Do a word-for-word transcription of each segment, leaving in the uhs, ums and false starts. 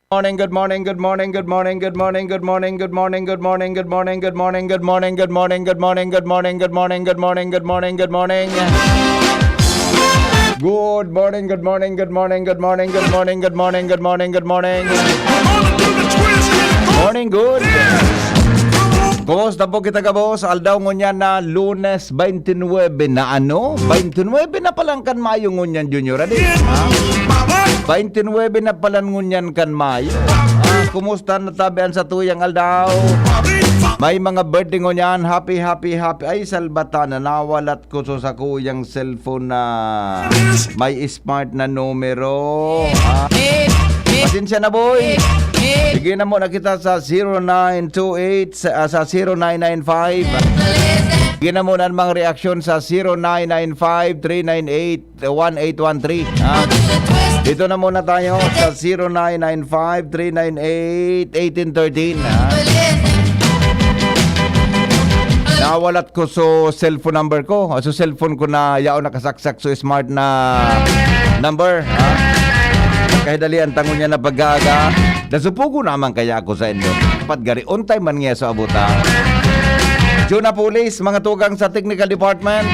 Morning, good morning, good morning, good morning, good morning, good morning, good morning, good morning, good morning, good morning, good morning, good morning, good morning, good morning, good morning, good morning, good morning, good morning, good morning, good morning. Good morning, good morning, good morning, good morning, good morning, good morning, good morning, good morning. Morning, good. Kumusta po kita, gabos? Aldaw ngunyan na Lunes twenty-nine na ano? Twenty-nine na palan kan Mayo ngunyan, Junior, adi? Ha? Twenty-nine na palan ngunyan kan Mayo. Ah, kumusta na tabi an satuyang aldaw? May mga birthday ngunyan. Happy, happy, happy. Ay, salbata na nawalat ko sa sakuyang cellphone na may smart na numero. Ah, pasensya na, boy. Sige na muna kita sa zero nine two eight, sa, ah, sa zero nine nine five. Sige na muna ang mga reaksyon sa zero nine nine five three nine eight one eight one three. Ah, dito na muna tayo sa zero nine nine five three nine eight eighteen thirteen. Ah. Nawalat ko so cellphone number ko. So cellphone ko na yaon nakasaksak so smart na number. Ha? Kahidalian tangon niya na pag-aaga. Nasupugo naman kaya ako sa inyo. Dapat gari on time man niya sa abot, ha? Juna Police, mga tugang sa technical department.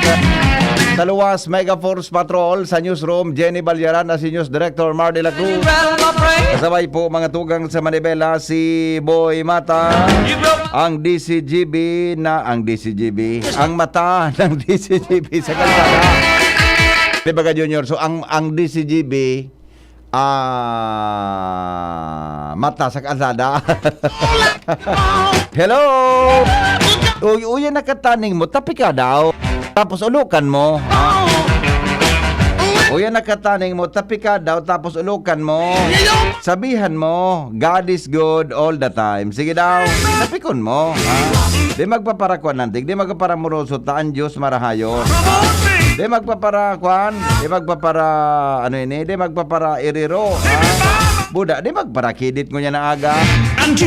Sa luwas, Mega Force Patrol, sa newsroom, Jenny Balyaran, na si News Director Mar de la Cruz. Kasabay po, mga tugang sa Manibela, si Boy Mata, ang D C G B na, ang D C G B, ang mata ng D C G B sa kalsada. Di ba ka, Junior? So, ang, ang D C G B, ah, mata sa kalsada. Hello! Uy, uy, yan nakataning mo, tapi ka daw. Tapos ulokan mo. Uy, yan nakataning mo, tapi ka daw, tapos ulokan mo. Sabihan mo, "God is good all the time." Sige daw, tapikon mo. Ha? Di magpaparakuan nantig, di magpaparamoroso, ta ang Diyos marahayon. Ha? Di magpaparakuan, di magpapara, ano ini, di magpaparairiro. Ha? Buda, di magparakidit ngunyan na aga.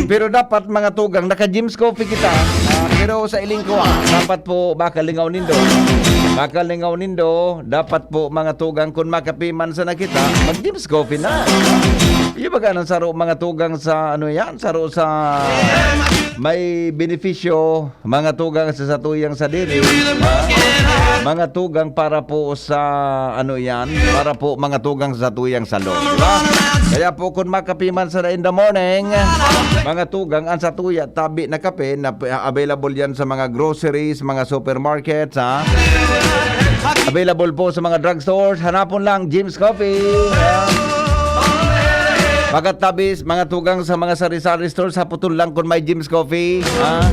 Pero dapat, mga tugang, naka-Jim's Coffee kita. Ah, pero sa iling ko, ah, dapat po, baka lingaw nindo. Baka lingaw nindo, dapat po, mga tugang, kung makapiman sa nakita, mag-Jim's Coffee na. Yung baga ng saro, mga tugang, sa ano yan, saro sa may benepisyo, mga tugang sa satuyang sadiri, mga tugang para po sa ano yan, para po mga tugang sa satuyang salo, di ba? Kaya po kung makapiman sa in the morning, mga tugang, ang satuya tabi na kape na p-, available yan sa mga groceries, mga supermarkets, ha? Available po sa mga drugstores. Hanapon lang, Jim's Coffee. Ha? Pagkatabi, mga tugang sa mga sari-sari stores, hapoton lang kung may Jim's Coffee. Ha?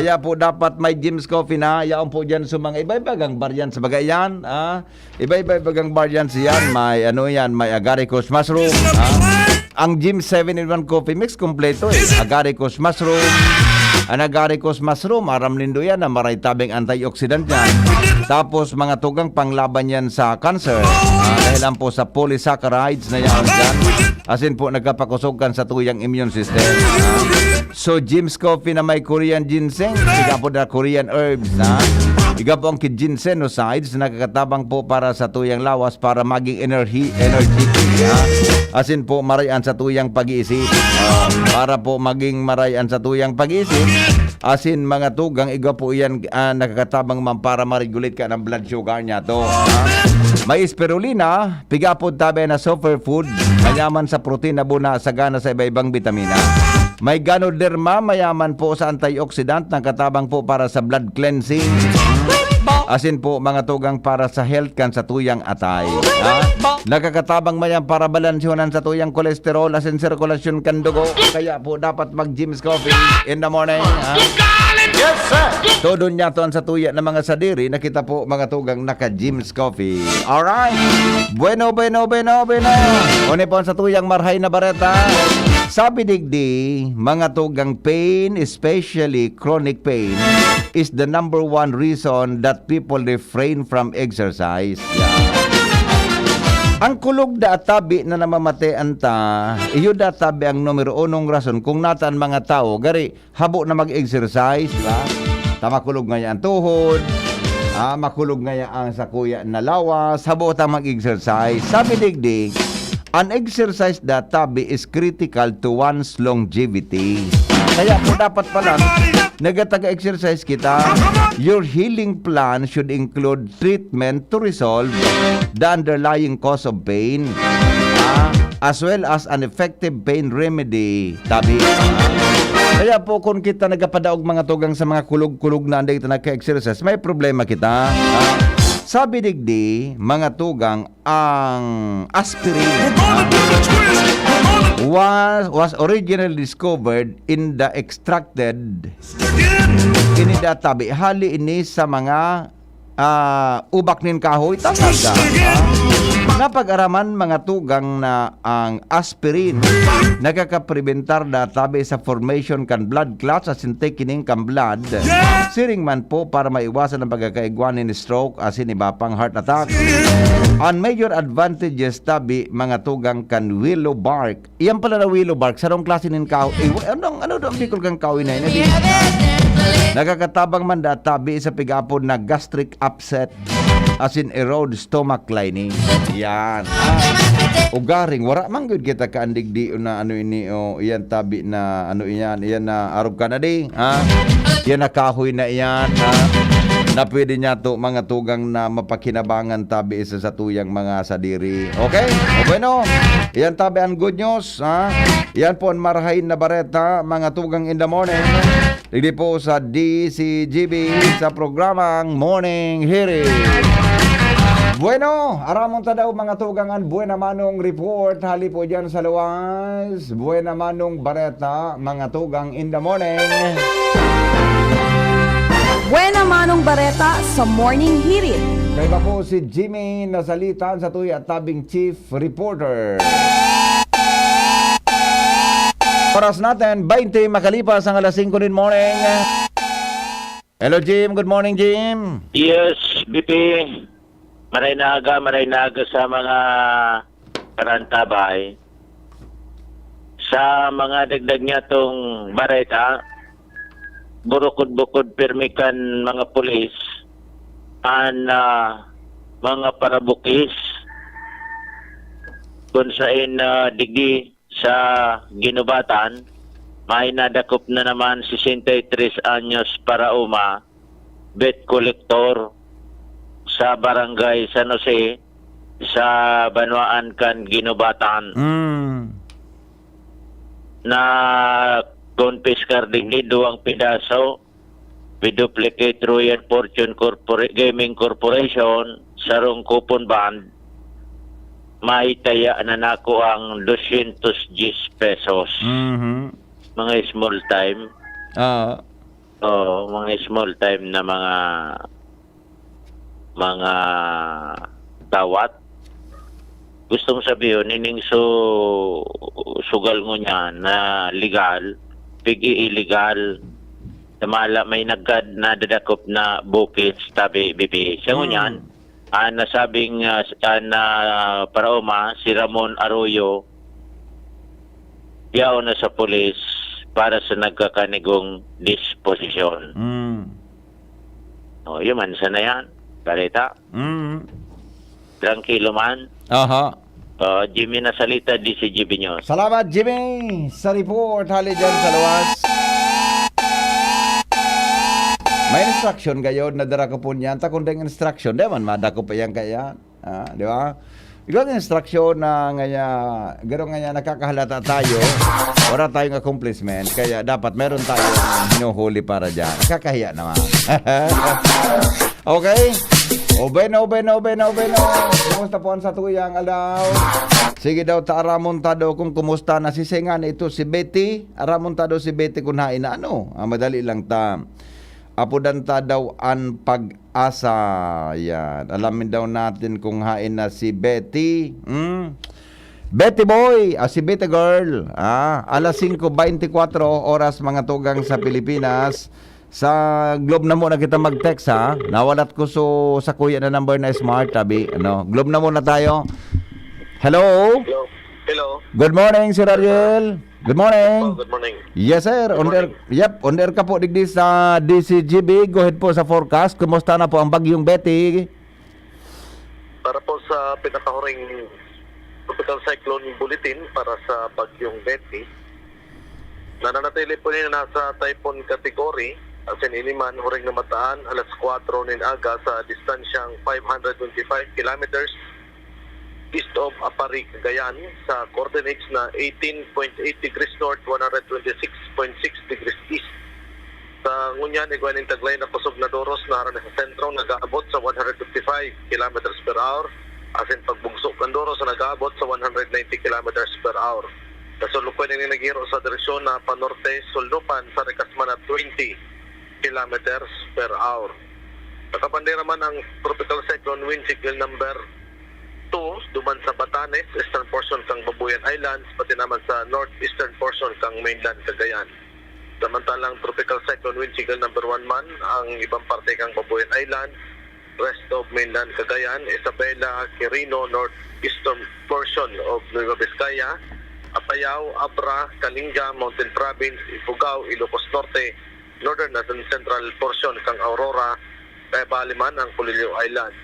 Kaya po dapat may Jim's Coffee na. Yaon po dyan sa mga iba-iba gang variant sa bagay yan. Ha? Iba-iba bagang variants yan. May ano yan, may agaricus mushroom. Ha? Ang Jim seven-in-one Coffee Mix, kompleto eh. Agaricus mushroom. Ang agaricus mushroom, aram nindo yan na maray tabing antioxidant yan. Tapos mga tugang panglaban yan sa cancer. Ah, dahil lang po sa polysaccharides na yan dyan. Asin po nagkapakusog kan sa tuyang immune system. Ah. So, Jim's Coffee na may Korean ginseng, iga po na Korean herbs, ha? Iga po ang ginseng o sides, nakakatabang po para sa tuyang lawas para maging energy, energetic, ha? Asin po, marayan sa tuyang pag-iisip. Ah, para po maging marayan sa tuyang pag-iisip, asin mga tugang, iga po yan, ah, nakakatabang man para ma-regulate ka ng blood sugar niya to, ha? May spirulina, piga po tabi na superfood, mayaman sa protina, buna, sagana sa iba-ibang bitamina. May Ganoderma, mayaman po sa antioxidant, nakatabang po para sa blood cleansing. Asin po, mga tugang para sa health kan sa tuyang atay. Ha? Nakakatabang man yan para balansehonan sa tuyang kolesterol, asin sirkulasyon kan dugo. Kaya po, dapat mag-Jim's Coffee in the morning. Ha? Yes, sir! Todo niya to ang sa tuya ng mga sadiri na kita po, mga tugang, naka-Jim's Coffee. Alright. Bueno, bueno, bueno, bueno. Uni po ang sa tuyang marhay na bareta. Sabi digdi, mga tugang, pain, especially chronic pain, is the number one reason that people refrain from exercise. Yeah. Ang kulog da at tabi na namamatean ta, iyo da tabi ang numero unong rason kung nata ang mga tao, gari, habo na mag-exercise, di ba? Ta makulog ngaya ang tuhod, ah, makulog ngaya ang sakuya na lawas, habo ta mag-exercise. Sabi digdi, An exercise da tabi is critical to one's longevity. Kaya po dapat pala, nagataga-exercise kita, your healing plan should include treatment to resolve the underlying cause of pain, ah, as well as an effective pain remedy, tabi. Kaya po, kung kita nagapadaog, mga tugang, sa mga kulog-kulog na anday ta nagka-exercise, may problema kita. Ah, sabi digdi, mga tugang, ang aspirin was, was originally discovered in the extracted ini da tabi. Hali ini sa mga, ah, ubak nin kahoy. Tama ka. Ah, napag-araman, mga tugang, na ang aspirin nakakaprebentar da tabi sa formation kan blood clots asin thickening kan blood. Siring man po para maiwasan ang pagkakaigwa nin stroke asin iba pang heart attack. Ang major advantages tabi, mga tugang, kan willow bark. Iyan pala na willow bark, sarong klase nin kahoy. Eh, wa-, anong, ano daw ang Bicol kang kahoy na yun? Nakakatabang man da tabi sa pig-apod na gastric upset, asin erode stomach lining. Yan. Ah, ugaring, wara man gud kita kaandigdi na ano ini, o, iyan tabi na, ano iyan, iyan na arog ka na di, ha? Iyan na kahoy na iyan, ha? Na pwede niya to, mga tugang, na mapakinabangan tabi sa satuyang mga sadiri. Okay? O bueno, iyan tabi ang good news, ha? Iyan po ang marahay na bareta, mga tugang, in the morning. Digdi po sa D C G B sa programang Morning Hirit. Bueno, aramon ta daw, mga tugang, an buena manong report hali po diyan sa luwas. Buena manong bareta, mga tugang, in the morning. Buena manong bareta sa Morning Hirit. Kaiba po si Jimmy Nasalitan sa tuya tabing chief reporter. Oras natin, baynte makalipas ang alas singko nin morning. Hello, Jim. Good morning, Jim. Yes, B P. Maray na aga, maray na aga sa mga karantabay. Sa mga dagdag niya tong bareta, burukod-bukod pirmi kan mga pulis an, ah, mga parabukis kun saen, ah, digdi sa Guinobatan, may nadakop na naman sesenta y tres anyos paraoma, bet collector sa Barangay San Jose sa banwaan kan Guinobatan. Mm. Na konpiskar digdi duwang pidaso with duplicate Royal Fortune Corpora- Gaming Corporation, sarong coupon band, may taya na nako ang dosyentos diyes pesos. Mhm. Mga small time. Ah. Oo, mga small time na mga mga dawat. Gustong sabihon, ining su sugal ngunyan na legal, pig-iilegal, tamala may nagkad nadadakop na bukid sa tabi bibi. Sa ngunyan, ang nasabing, ah, s- ah, na paraoma, si Ramon Arroyo, yaon na sa pulis para sa nagkakanigong disposisyon. Mm. O, yun man, sana yan. Balita. Mm. Tranquilo man. Aha. Uh, Jimmy Nasalita, D C G B News. Salamat, Jimmy, sa report hali dyan sa luwas. May instruction kayo na dara ko po niyan. Ta kung dang instruction, di man madako pa yan kaya. Ah, di ba? Ikaw ang instruction na ngaya, garo ngaya nakakahalata tayo, wala tayong accomplishment, kaya dapat meron tayong hinuhuli para dyan. Nakakahiya naman. Okay? O bueno, bueno, bueno, bueno. Kumusta po ang satuyang aldaw? Sige daw, ta aramon ta daw kung kumusta na si Sengan ito si Betty. Aramon ta daw si Betty kung hain na ano. Ah, madali lang ta. Apodan ta daw an pag-asa. Yan. Alamin daw natin kung hain na si Betty. Hmm? Betty Boy, ah, si Betty Girl. Ah, alas singko beintikwatro oras mga tugang sa Pilipinas. Sa Globe na muna kita mag-text, ha. Nawalat ko so sa kuya na number na smart, tabi. Ano? Globe na muna tayo. Hello? Hello. Hello. Good morning, Sir Ariel. Good Oh, morning. Good morning. Yes, sir. On air, yep, on air ka po digdi sa D C G B. Go ahead po sa forecast. Kumusta na po ang bagyong Betty? Para po sa pinakahuring Tropical Cyclone Bulletin para sa Bagyong Betty. Nananatili po niya nasa typhoon category, asin ini man huring namataan alas kwatro nin aga sa distansyang five hundred twenty-five kilometers east of Aparri, Cagayan, sa coordinates na eighteen point eight degrees north, one hundred twenty-six point six degrees east. Sa ngunyan, igwa nin taglay na kusog na doros na harani sa sentro, nag-aabot sa one hundred fifty-five kilometers per hour, asin pagbugso kan doros na nag-aabot sa one hundred ninety kilometers per hour. Sa sulukoy na ini naghiro sa direksyon na panorte, sulnupan sa rikas man na twenty kilometers per hour. Nakabandera man ang Tropical Cyclone Wind Signal number two duman sa Batanes, eastern portion kang Babuyan Islands, pati naman sa northeastern portion kang mainland Cagayan. Samantalang Tropical Cyclone Wind Signal number one man ang ibang parte kang Babuyan Islands, rest of mainland Cagayan, Isabela, Quirino, northeastern portion of Nueva Vizcaya, Apayao, Abra, Kalinga, Mountain Province, Ifugao, Ilocos Norte, northern at central portion kang Aurora, kaya bali man ang Polillo Island.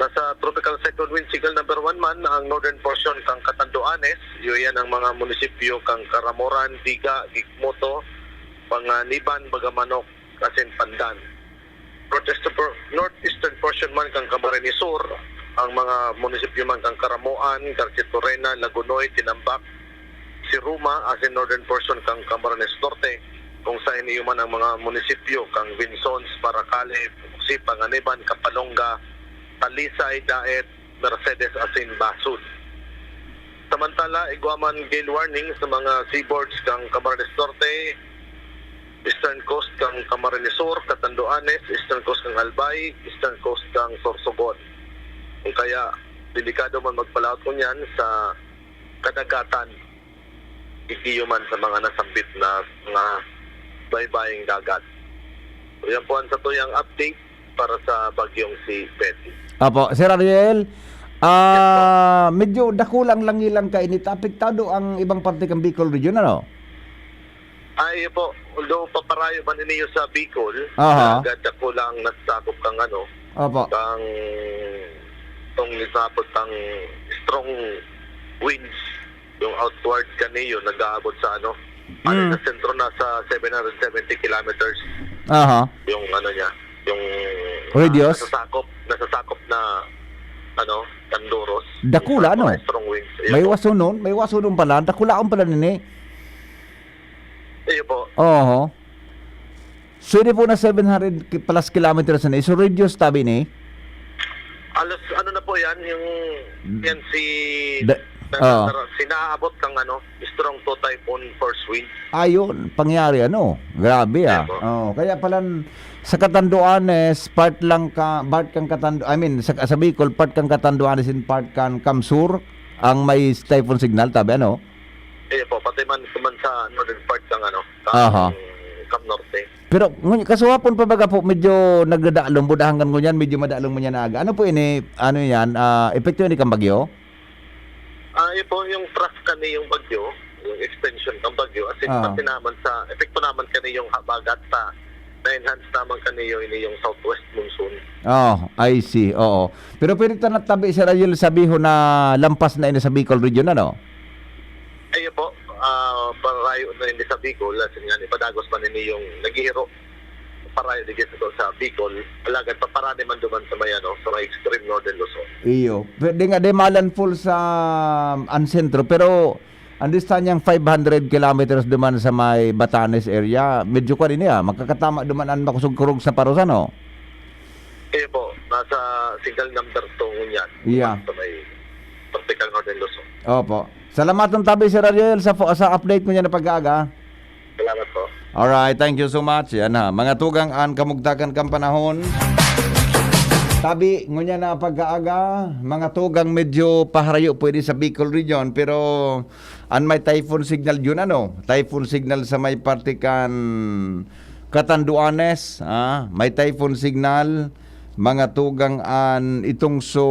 Nasa Tropical Cyclone Wind Signal number one man ang northern portion kang Catanduanes, iyo iyan ang mga munisipyo kang Caramoran, Diga, Gigmoto, Panganiban, Bagamanok, asin Pandan. Northeastern por-, northeastern portion man kang Camarines Sur, ang mga munisipyo man kang Caramoan, Garchitorena, Lagonoy, Tinambac, Siruma, asin northern portion kang Camarines Norte, kung saen iyo man ang mga munisipyo kang Vinzons, Paracale, Poxi, Panganiban, Capalonga, Talisay, Daet, Mercedes asin Basud. Samantala, igwa man gale warning sa mga seaboards kang Camarines Norte, eastern coast kang Camarines Sur, Catanduanes, eastern coast kang Albay, eastern coast kang Sorsogon. Kung kaya, delikado man magpalaot ngunyan sa kadagatan, igiyo man sa mga nasambit na mga baybaying dagat. So, yan po ang satuyang update para sa bagyong si Betty. Apo, Sir Ariel, ah, medyo dakulang langilang kainit. Apektado ang ibang parte kan Bicol Region, ano? Ay, iyo po. Although paparayo man ini sa Bicol, Aha. Agad dakulang nasakop kang ano, Apo. Kang tong nisapot kang strong winds, yung outward kaniyo, nag-aabot sa ano, ano, Mm. Sa sentro na sa seven hundred seventy kilometers. Aha. Yung ano niya, yung, Radius? Ah, nasasakop, nasasakop na, ano, Tanduros. Dakula, Yung ano? Strong winds. Ayun May po. Wasunon, may wasunon pala. Dakulaon pala nini. Iyo po. Oho. So, ini po na seven hundred ki-, plus kilometers na, so, radius tabi ni? Alas, ano na po yan, yung, Hmm. yan si, Da-, na, oo. na, sinaabot ng ano, strong to typhoon force wind. Ayun, pangyari ano, grabe, ah. Yes, po. Oo, kaya pala, sa Catanduanes, part lang ka, part kang Catandu-, I mean, sa, sa Bicol, part kang Catanduanes and part kang CamSur, ang may typhoon signal, tabi, ano? Iyo po, pati man, man sa northern part ng ano, ng Aha. Cam Norte. Pero ngun-, kasuhapon pa baga po, medyo nagdadalom, buda hanggang ngunyan, medyo madalom ngunyan na aga. Ano po ini, ano yan, ah, epekto ini kang bagyo? Ah, iyo po, yung trough kani yung bagyo, yung extension ng bagyo, as in, Ah. pati naman sa, epekto naman kani yung habagat sa, na-enhance naman kani yung, ini yung southwest monsoon. Oh, I see, oo. Pero pwede ta natabi, Sir Ariel, sabihon na lampas na ini sa Bicol Region, ano? Iyo po, ah, parayo na ini sa Bicol, as in nga, ipadagos man ini yung naghihiro, parayo digdi sa, sa Bicol, alagad paparani man duman sa may, ano, sa may extreme northern Luzon. Iyo. Pwede nga, di malandfall sa, um, ang sentro, pero ang distansya niyang five hundred kilometers duman sa may Batanes area, medyo kwan ini, ah, magkakatama duman ang makusog-kurog sa Paros, ano? Iyo po, nasa signal number two ngunyan. Iya. Sa may tropical northern Luzon. Opo. Salamaton tabi, Sir Ariel, sa fo-, sa update mo niya na pag-aaga. Salamat po. Alright, thank you so much. Yan ha, mga tugang, an kamugtakan kan panahon. Tabi, ngunyan na pag-aaga, mga tugang, medyo paharayo pwede sa Bicol Region, pero an may typhoon signal yun, ano? Typhoon signal sa may parte kan Catanduanes, ah, may typhoon signal, mga tugang, an itong so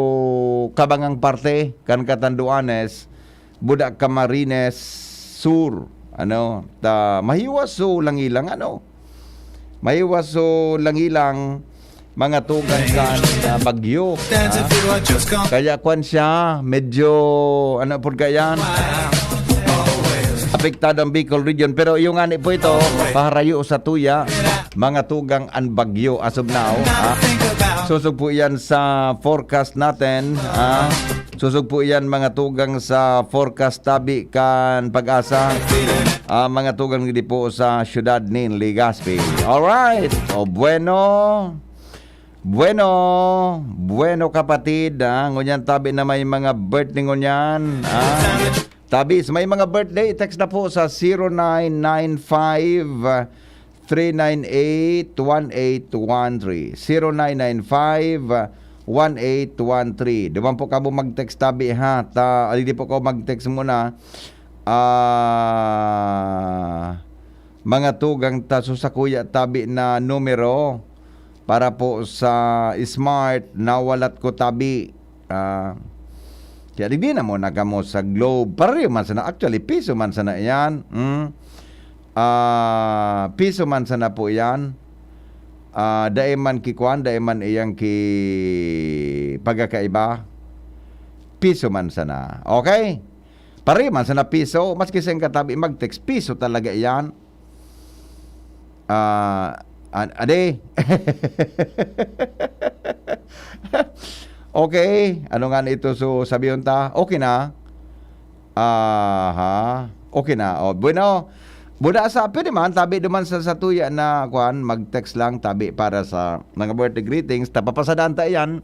kabangang parte kan Catanduanes, buda Camarines Sur, ano, ta, mahiwas so langilang, ano, mahiwas so langilang, mga tugang kan, ah, bagyo, ah. Kaya kwan siya, medyo, ano po kaya yan? Apektado ang Bicol region. Pero yung ani po ito, paharayo sa tuya, mga tugang ang bagyo as of now, ah. Susog po yan sa forecast natin, ah. Susog po yan, mga tugang, sa forecast tabi kan Pag-asa, ah, mga tugang, di po sa siyudad nin Legazpi. Alright. O, bueno. Bueno, bueno, kapatid, ah, ngunyan tabi na may mga birthday ngunyan, ah. Tabi, sa may mga birthday, text na po sa zero nine nine five, three nine eight, one eight one three. Zero nine nine five, one eight one three. Duman po kamo mag-text tabi, ha. Ta, ali di po ko mag-text muna. Ah, mga tugang ta, so sa kuya tabi na numero para po sa Smart, nawalat ko tabi. Ah, kaya digdi na muna kamo sa Globe. Pareho man sana. Actually, piso man sana yan. Hmm? Ah, piso man sana po yan. Ah, dai man ki kwan, dai man iyang ki pagkakaiba. Piso man sana. Okay? Pareho man sana piso, maski sa katabi mag-text, piso talaga iyan. Ah, an-, ade. Okay, ano nga na ito? So, sabihon ta, okay na? Aha, okay na. O, bueno, buda sa, pwede man, tabi duman sa, sa tuya na, kwan, mag-text lang, tabi para sa mga birthday greetings. Tapapasadaan ta iyan.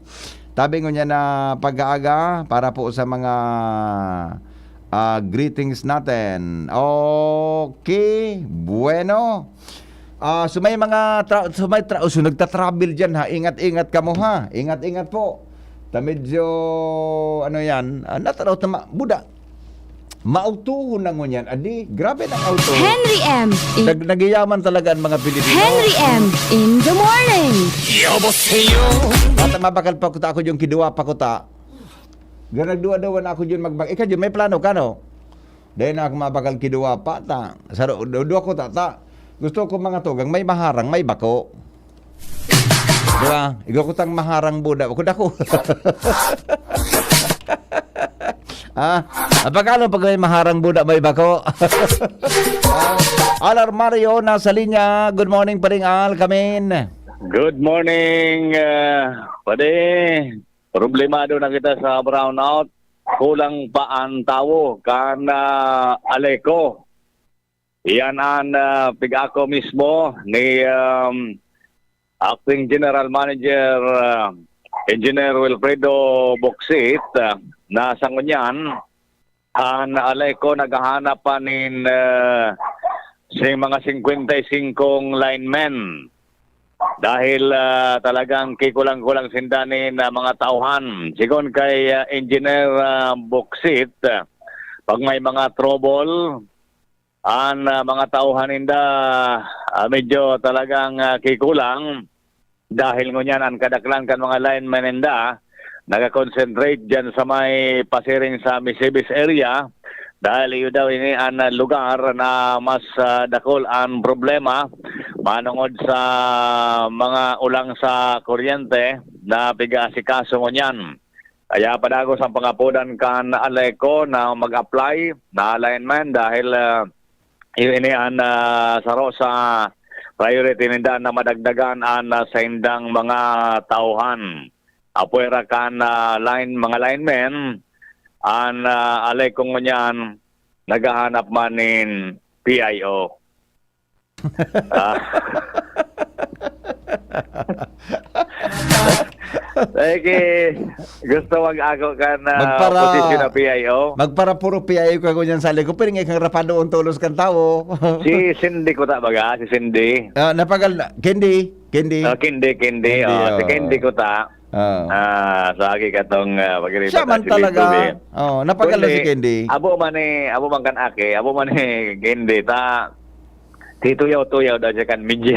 Tabi ngunyan na pag-aaga para po sa mga, ah, greetings natin. Okay, bueno. Ah, so may mga tra-, so may tra-, so nagta-travel diyan, ha. Ingat-ingat kamo, ha. Ingat-ingat po. Ta medyo, ano yan, ah, nataraw ta ma-, buda. Mautuhon na ngunyan. Adi, grabe ng auto. Henry M. In Nag-, nagyaman talaga ang mga Pilipino. Henry M. In the morning. At mabakal pa kuta ako yung kiduwa pa kuta. Ga nagduwa-duwa na ako yun magbak-, ikaw yun, may plano ka, no? Dahil na ako mabakal kiduwa pa, ta. Sa ro-, do-, duwa ko, ta, ta. Gusto ko mga tugang, may maharang, may bako. Di ba? Igwa ko tang maharang buda. Ako dako. Ah, apagkano pag may maharang buda, may bako? Al Armario, nasa linya. Good morning, Paring Al. Kamin. Good morning, ah, pare. Problemado na kita sa brownout. Kulang pa ang tawo kan, ah, Aleco. Iyan ang, ah, pig-ako mismo ni, um, Acting General Manager, ah, Engineer Wilfredo Boksit, ah, na sa ngunyan, ang Aleco naghahanap pa nin, ah, sing mga singkwenta y singkong linemen. Dahil, ah, talagang kikulang-kulang sinda nin, ah, mga tauhan. Sigon kay, ah, Engineer, ah, Boksit, ah, pag may mga trouble, an, ah, mga tauhan ninda, ah, medyo talagang, ah, kikulang. Dahil ngunyan, an kadaklan kan mga linemen ninda, nagakonsentrate diyan sa may pasiring sa Misibis area. Dahil iyo daw ini an, ah, lugar na mas, ah, dakul an problema manongod sa mga ulang sa kuryente na piga-asikaso ngunyan. Kaya padagos ang pangapodan kan Aleco na mag-apply na lineman dahil, ah, iyo ini an, ah, saro sa priority ninda na madagdagan an, ah, saindang mga tauhan. Apwera kan, ah, line, mga linemen, an, ah, Aleco ngunyan naghahanap man nin P I O. Ah. Sige, gusto mag-ako kan, ah, Magpara-, posisyon na P I O. Magpara puro P I O ka ngunyan sa Aleco, pero nga kang rapado ang tolos kan tawo. Si Cindy ko ta baga, si Cindy. Ah, napagal na. Candy, Candy. Ah, Candy, Candy, Candy, oh, si oh. Candy ko ta. Oh. Ah, sa aki katong, ah, pag-iriba Siya man si Lito, talaga. eh. Oh, napagal na si Kundi, Candy. Abo man ni, abo man kan aki, abo man ni Candy, ta, tituyaw-tuyaw daw siya kan media.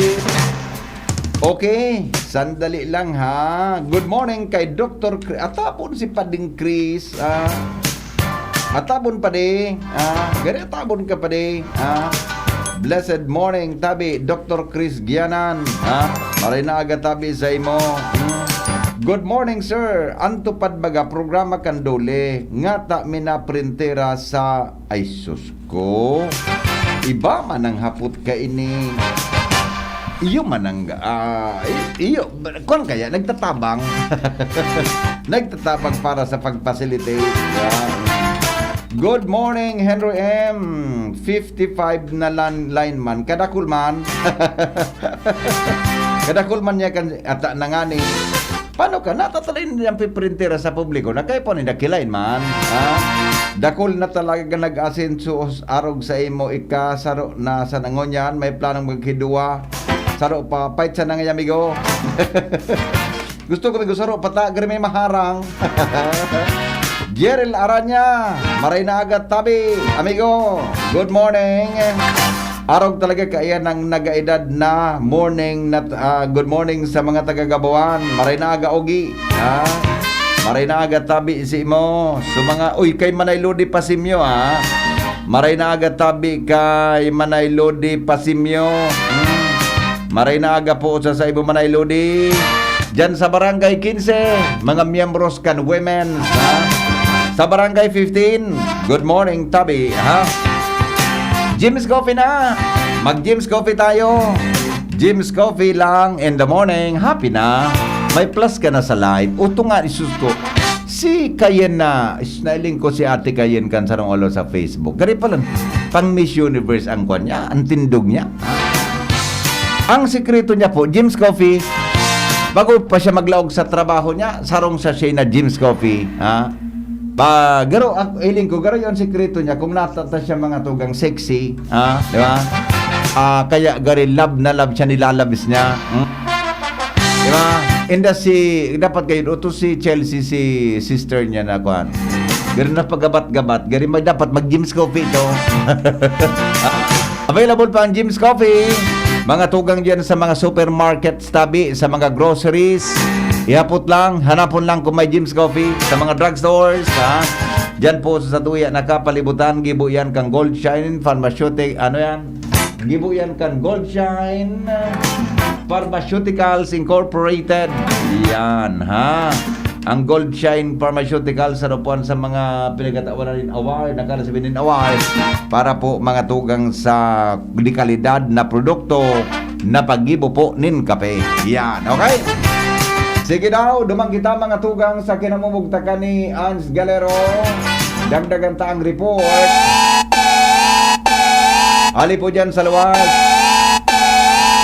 Okay, sandali lang ha. Good morning kay Doktor Chris. Atapon si Pading Chris. Ah. Atapon padi. Ah, gari atapon ka padi. Ah. Blessed morning, tabi, Doktor Chris Gianan. Ah, maray na aga tabi sa imo. Hmm. Good morning, sir. Antupad baga programa kan Dole. Ngata mi na printera sa, ay sus ko. Iba man ang hapot kaini. Iyo man ang, ah, i-, iyo, kwan kaya, nagtatabang. Nagtatabang para sa pag-facilitate. Yan. Good morning, Henry M. Fifty-five na lan-, lineman. Kadakul man. Kadakul man niya kan, ata na nga ni. Paano ka? Natatalin niyang piprintera sa publiko na kaya po ninda kilain man. Ha? Dakul na talaga nag-asenso arog sa imo, ika, saro na sa nangonyan, may planong maghiduwa. Saro pa, pait sa nangay, amigo. Gusto ko, amigo, saro pata, gari may maharang. Jeril Aranya, maray na aga, tabi, amigo. Good morning. Arog talaga kaya ng nagaedad na morning na, ah, good morning sa mga taga Gabuan. Maray na aga, Ogi. Ha? Maray na aga, tabi, si mo. So, mga, uy, kay Manay Lodi Pasimyo, ha? Maray na aga, tabi, kay Manay Lodi Pasimyo. Hmm. Maray na aga po sa, sa ibo, Manay Lodi. Diyan sa Barangay quince, mga miyembros kan women, ha? Sa Barangay fifteen, good morning, tabi, ha? Jim's Coffee na! Mag-Jim's Coffee tayo! Jim's Coffee lang in the morning, happy na! May plus ka na sa life. Uto nga, isus ko. Si Kayen na, is-, nailing ko si Ate Kayen kan sarong olo sa Facebook. Gari pa lang, pang Miss Universe ang kwan niya, ang tindog niya. Ang sikreto niya po, Jim's Coffee. Bago pa siya maglaog sa trabaho niya, sarong sachet na Jim's Coffee, ha? Pa, garo, ang hiling ko, garo yung sikreto niya. Kung natata siya mga tugang sexy, ha? Di ba? Ah, kaya gari love na love siya, nilalabis niya. Hmm? Di ba? Inda si, dapat kayo, uto si Chelsea, si sister niya na, kwan. Gari na paggabat-gabat, gari mag, dapat mag-Jim's Coffee ito. Available pa ang Jim's Coffee. Mga tugang dyan sa mga supermarkets, tabi, sa mga groceries. Ihapot lang, hanapon lang kung may Jim's Coffee. Sa mga drugstores, ha? Dyan po sa Satuya na kapalibutan, gibo yan kang Gold Shine Pharmaceutic, ano yan? Gibo yan kan Gold Shine Pharmaceuticals Incorporated. Yan, ha? Ang Gold Shine Pharmaceuticals, sa ropuan sa mga pinagkatawanan nin award, nakalasabi nin award, para po mga tugang sa dekalidad na produkto na paggibo po nin kape. Yan, okay? Sige daw, duman kita mga tugang sa kinamumugtakan ni Ans Galero. Dagdagan ta ang report. Ali po dyan sa luwas.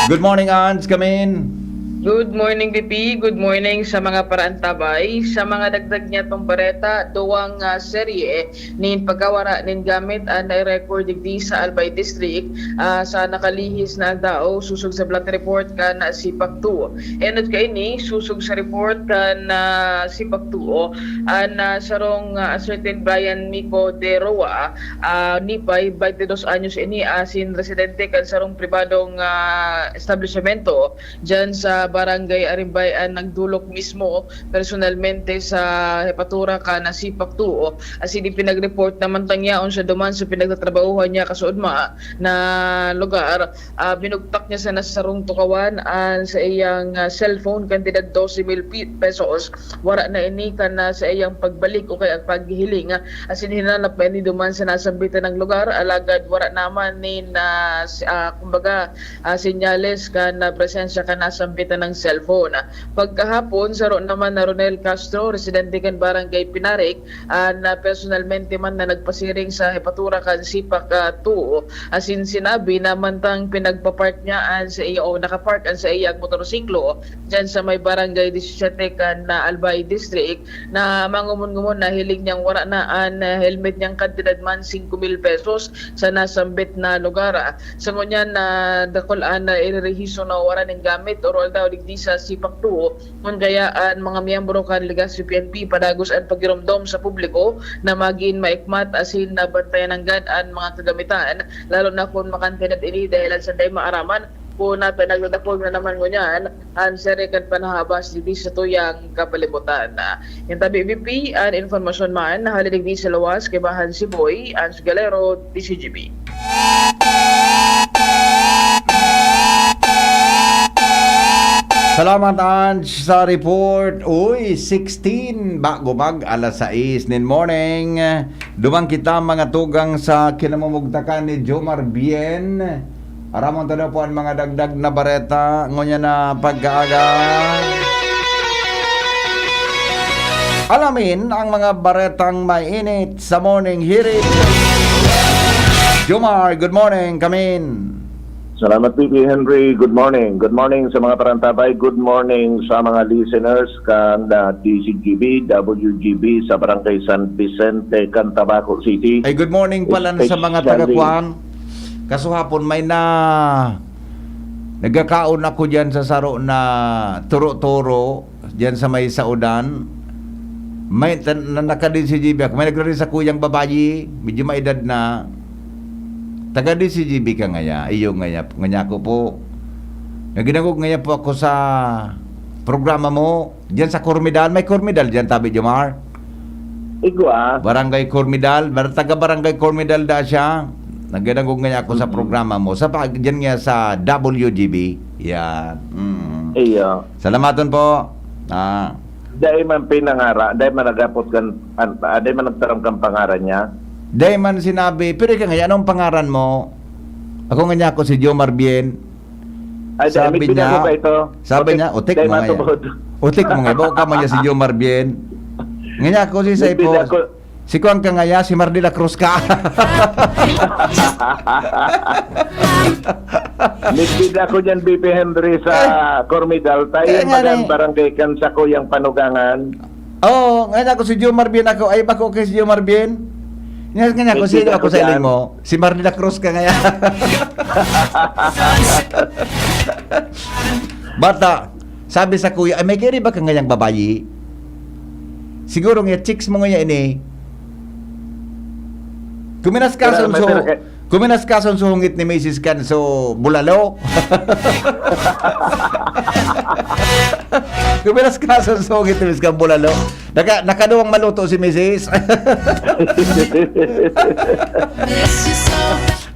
Good morning, Ans, kamin. Good morning, B P. Good morning sa mga paraantabay. Sa mga dagdag niya tong bareta, duwang, ah, serye nin pagkawara nin gamit an nai-record digdi sa Albay District, ah, sa nakalihis na aldaw, sosog sa plot report kan CPAC two. Enot kaini, sosog sa report kan, ah, CPAC two, an, ah, sarong, ah, certain Brian Mico de Roa, ah, Nipay, twenty dos anyos ini, asin residente kan sarong pribadong, ah, establisyemento diyan sa Barangay Arimbay an nagdulok mismo personalmente sa hepatura kan CPAC two, asin ipinag-report na mantang yaon siya duman sa pinagtatrabahuhan niya kasuodma na lugar, ah, binugtak niya sana sa sarong tukawan an sa iyang, ah, cellphone, kantidad doce mil pi-, pesos. Wara na ini kan, ah, sa iyang pagbalik o kaya paghihiling, ah, asin hinanap na ini duman sa nasambitan ng lugar, alagad wara naman nin, ah, s-, ah, kumbaga, ah, senyales kan, ah, presensya kan nasambitan ng cellphone. Pagkahapon, saro naman na Ronel Castro, residente kan Barangay Pinarik, ah, na personalmente man na nagpasiring sa hepatura kan CPAC, ah, two, asin sinabi na mantang pinagpapark niya an sa iya o nakapark an sa iyang motorsiklo diyan sa may Barangay disisiete kan, ah, Albay District, na mangumon-ngumon na hiling niyang wara na an, ah, helmet niyang kantidad man singko mil pesos sa nasambit na lugar. Sa ngunyan na dakul an, ah, irerehiso na wara nin gamit, oro aldaw digdi sa CPAC two, kun kaya an mga miyembro kan Legazpi P N P padagos an pagiromdom sa publiko na magin maikmat asin nabantayan nanggad an mga kagamitan, lalo na kun makantidad ini dahilan sa dai maaraman kun nata nagdadakul na naman ngunyan an sere kan panahabas digdi sa tuyang kapalibutan. Yan tabi, B P, an informasyon man, hali digdi sa lawas, kaibahan si Boy, Ans Galero, D C G B. Salamat, Ange, sa report. Uy, sixteen, bago mag alas sais nin morning. Duman kita, mga tugang, sa kinamumugtakan ni Jomar Bien. Aramon ta daw po an mga dagdag na bareta ngunyan na pagkaaga. Alamin ang mga baretang mainit sa Morning Hirit. Jomar, good morning, kamin. Salamat, P P Henry. Good morning. Good morning sa mga parantabay. Good morning sa mga listeners kan, ah, D Z G B, W G B sa Barangay San Vicente, Cantabaco City. Ay, good morning pala sa mga Especially taga-Kuan. Kasuhapon, may na, nagkakaon ako diyan sa saro na turo-turo, diyan sa may Saodan. May tan-, na, naka-D Z G B ako. May nagre-ring sakuyang babayi, medyo maedad na. "Taga D Z G B ka ngaya?" "Iyo ngaya, ngaya ako po." "Nagdangog ngaya po ako sa programa mo." Diyan sa Cormidal, may Cormidal diyan, tabi, Jomar? Igwa. Barangay Cormidal, bar-, taga Barangay Cormidal da siya. Nagdangog ngaya ako sa Mm-mm. programa mo. Sa pa-, diyan nga sa W G B. Yan. Mm. Iyo. Salamaton po. Ah. Dai man pinangara, dai man nagapot kan, an-, ah, dai man nagtaram kan pangaran niya. Dai man sinabi, pero ika nga, anong pangaran mo? Ako nga niya ako si Jomar Bien. Ay, dai, Sabi may niya, pinako ka ito. sabi Utik, niya, "Utik dai mo ngaya." matubod. "Utik mo ngaya." Bako ka man niya si Jomar Bien. Nga niya ako si May Saipo. pinako. Si Kuan ka ngaya, si Mar de la Cruz ka. Nagpid ako dyan, B P Henry, sa Cormidal. Tayo Kaya nga magan eh. barangay kan sa Kuyang Panugangan. Oo, ngayon ako si Jomar Bien ako. Ay, bako kay si Jomar Bien? Ngayon, ngayon ako, Hindi sino na ako ako sa iling dyan. mo? Si Mar de la Cruz ka ngayon. Bata, sabi sa kuya, "Ay, may kiri ba ka ngayang babayi?" Siguro nga, chicks mo ngayon ini. Kuminas ka Wala, sa may unso. pera ka- Kuminas ka sa hungit ni misis kan so bulalo. Kuminas ka sa hungit ni misis kan bulalo. Naka-, nakaduwang maluto si misis.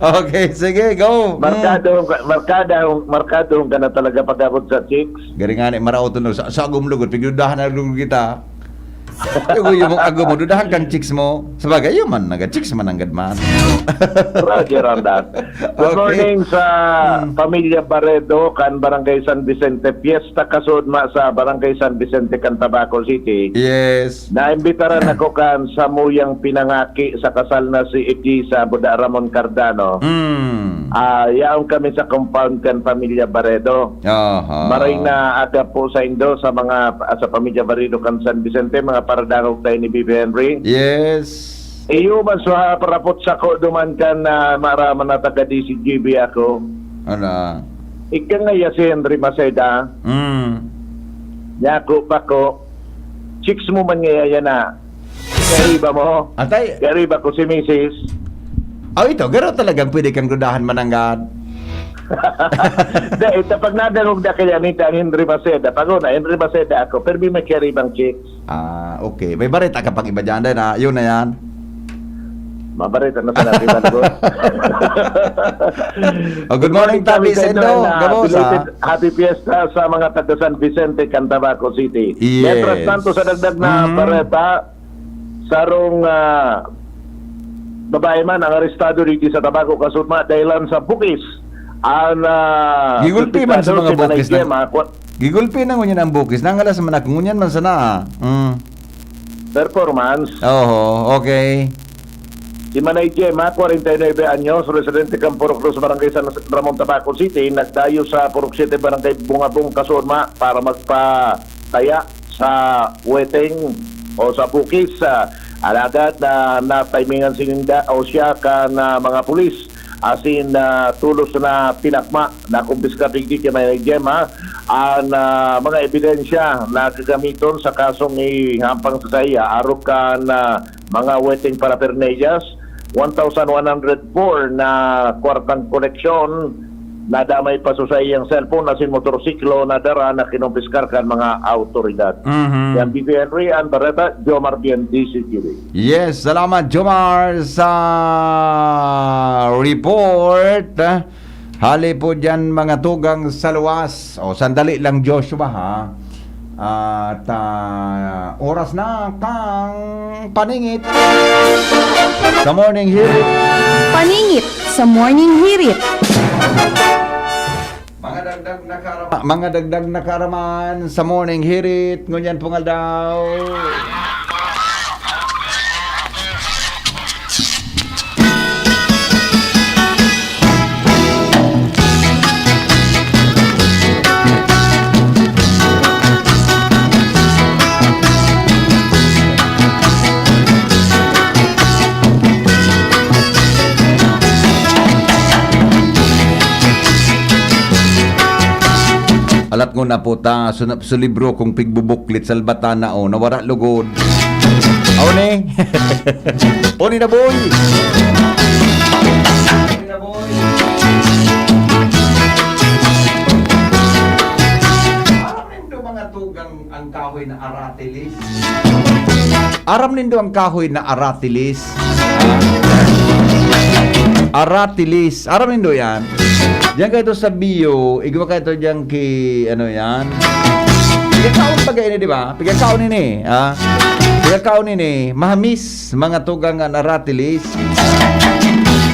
Okay, sige, go. Mm. Markado, markado, markado ka na talaga pag-abot sa chicks. Gari nga ni, maraot, no? Sa, sa agom lugod, pigdudahan na lugod kita. Yung, yung agom mo, dudahan kang chicks mo. Sabagay, yun man, naga-chicks man ang gadman. Roger on that. Good Okay. morning sa Hmm. pamilya Baredo, kan Barangay San Vicente. Piyesta kasudma sa Barangay San Vicente, kan Tabaco City. Yes. Naimbitaran ako kan samuyang pinangaki sa kasal na si Edisa Buda Ramon Cardano. Hmm. Ah, yaon kami sa compound kan pamilya Baredo. Aha. Maray na aga po sa indo sa mga, sa pamilya Baredo kan San Vicente, mga paradangog tayo ni B B Henry. Yes. Iyo man sa parapot sako duman kan, ah, maaraman na taga D C G B ako. Ano? Ika nga ya si Henry Maceda. Mm. Nyako pa ko. Chicks mo man nga yan na. Kaya iba mo. Atay. Kaya iba ko si misis. Oh, ito, garo talagang pwede kang dudahan mananggad. Dahil sa pag nadangog na kaya ni Tan Henry Maceda, pag una, Henry Maceda ako, pero may kaya ibang chicks. Ah, okay. May bareta ka pang iba dyan, dahil na, yun na yan. Mabareta na sa natin, Malbon. Oh, good morning, Tabi Sendo. Gamosa. Belated happy fiesta sa mga taga San Vicente, Cantabaco City. Yes. Mientras tanto, sa dagdag na Mhm. bareta, sarong, ah, babae man ang arestado digdi sa Tabaco, kasutma, dahilan sa bukis. Ang, ah, Gigulpi man sa suspetado mga si Manay bukis na, Gemma, kwa- gigulpi na ngunyan ang bukis. Nangalas man ako, ngunyan man sana, ah. Mm. Performance. Oho, okay. Si Manay Gemma, kwarenta y nuebe anyos, residente kan Purok Dos, Barangay San Ramon, Tabaco City, nagdayo sa Purok Siete, Barangay Bungabong, Kasurma, para magpataya sa weteng o sa bukis. Ah, alagad na natimingan sininda o siya kan, ah, mga pulis, asin, ah, tolos na tinakma. Nakumpiska digdi ki Manay Gemma an, ah, mga ebidensya na gagamiton sa kasong ihahampang sa saiya, arog kan, ah, mga weteng paraphernalias, one thousand one hundred four na kwartang koleksyon, nadamay pa sa saiyang cellphone asin motorsiklo na dara na kinumpiskar kan mga awtoridad. Mhm. Yan, B P Henry, an bareta, Jomar Bien, D C T V. Yes, salamat, Jomar, sa report. Hali po dyan, mga tugang sa luwas. O, sandali lang, Joshua, ha? At, ah, oras na kang paningit sa Morning Hirit. Paningit sa Morning Hirit. Mga dagdag na kaaraman, mga dagdag na kaaraman sa Morning Hirit ngunyan pong aldaw. Alat ko na po ta, su-, su libro kong pigbubuklit sa Albatana, o, nawara lugod. Aw ni? O ni na, boy? Aram nindo mga tugang ang kahoy na aratilis? Aram nindo ang kahoy na aratilis? Aratilis. Aram nindo yan? Diyan kayo to sa Bio, igwa kayo to diyan ki, ano yan? Pigakaon pa kayo ini, di ba? Pigakaon ini, ah. Pigakaon ini, mahamis, mga tugang an aratilis.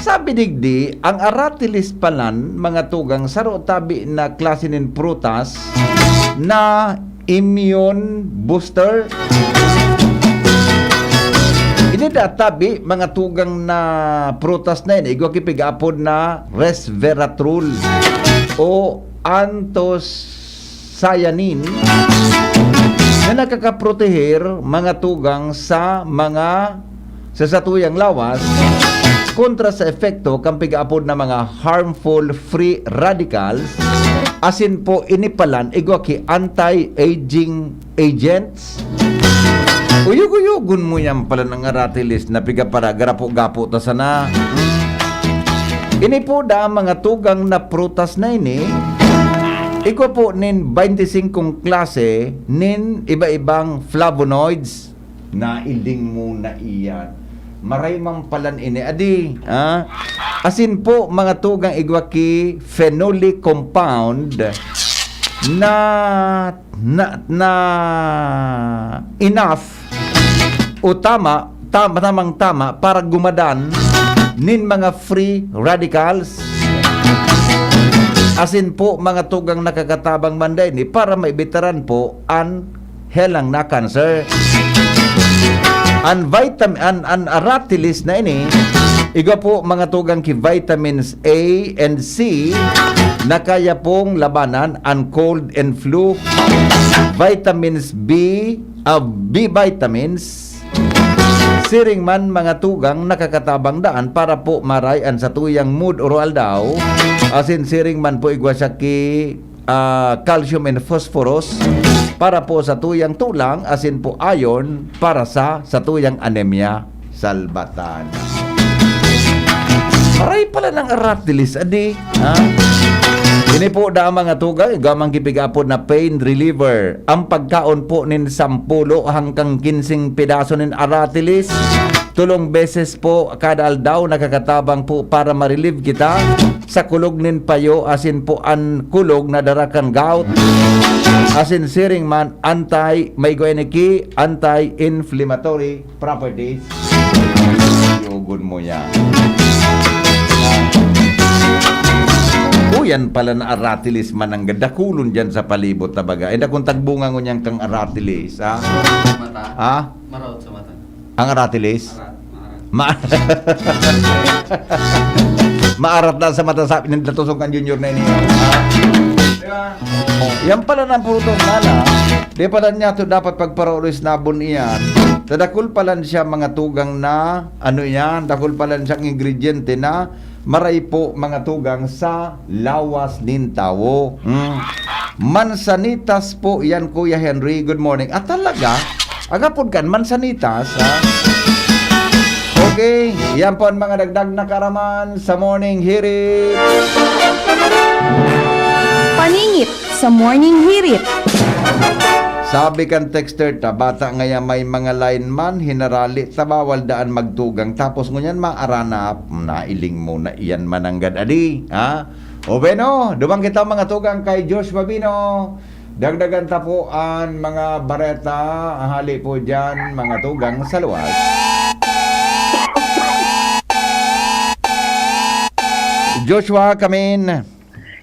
Sabi digdi, ang aratilis palan, mga tugang, saro tabi na klase nin prutas na immune booster. Ini da tabi, mga tugang na prutas na ini, igwa ki pig-aapod na resveratrol o anthocyanin na nakakaproteher, mga tugang, sa mga sa satuyang lawas kontra sa epekto kan pig-aapod na mga harmful free radicals, asin po ini palan igwa ki anti-aging agents. Uyog-uyogon mo yan palan ang aratilis na pigapara, garapo-gapo ta sana. Ini po da mga tugang na prutas na ini, igwa po nin baynte singkong klase nin iba-ibang flavonoids. Nailing mo na iyan. Maray man palan ini, adi, ha? Asin po, mga tugang igwa ki phenolic compound na, na, na enough o tama, tama, tamang tama para gumadan nin mga free radicals. Asin po, mga tugang nakakatabang man daini para maibitaran po an helang na cancer. An vitam-, an, an aratilis na ini, igwa po mga tugang ki vitamins A and C na kaya pong labanan an cold and flu. Vitamins B, ah, B vitamins, siring man mga tugang nakakatabang daan para po maray an satuyang mood oro-aldaw, asin siring man po igwa siya ki ah, calcium and phosphorus para po sa tuyang tulang, asin po iron para sa, sa tuyang anemia. Salbatan. Aray pala ng aratilis, adi. Ha? Ini po da mga tugang, igwa man ki pig-aapod na pain reliever. Ang pagkaon po nin sampulo hanggang kinsing pedaso nin aratilis, tulong beses po kada aldaw nakakatabang po para ma-relieve kita sa kulog nin payo asin po an kulog na dara kan gout. Asin siring man anti, may igwa ini ki anti-inflammatory properties. Yugon mo yan. O, yan pala na aratilis mananggad. Dakulon dyan sa palibot na baga. Ay, dakong tagbunga ngunyan kang aratilis, ha? Mata. Ha? Maraot sa mata. Ang aratilis? Arat, maarat. Ma-, maarat na sa mata, sabi ng Dato Song kan Junior na ini. Di ba? Oh, yan pala ng purutong nana. Di pala niya to dapat pagparaoris na abon iyan. Tadakul pala siya mga tugang na, ano yan, dakul pala siyang ingrediente na maray po mga tugang sa lawas nin tawo. Hmm. Mansanitas po yan, Kuya Henry. Good morning. Ah, talaga? Agapod kan mansanitas, ha? Okay, yan po ang mga dagdag na karaman sa Morning Hirit. Paningit sa Morning Hirit. Sabi kan texter ta, bata ngaya may mga lineman, hinarali ta, bawal daan magtugang. Tapos ngunyan maaranap, nailing mo na iyan mananggad adi, ha? O bueno, duman kita mga tugang kay Josh Babino. Dagdagan ta po an mga bareta, hali po diyan, mga tugang sa luwas. Joshua Kamin.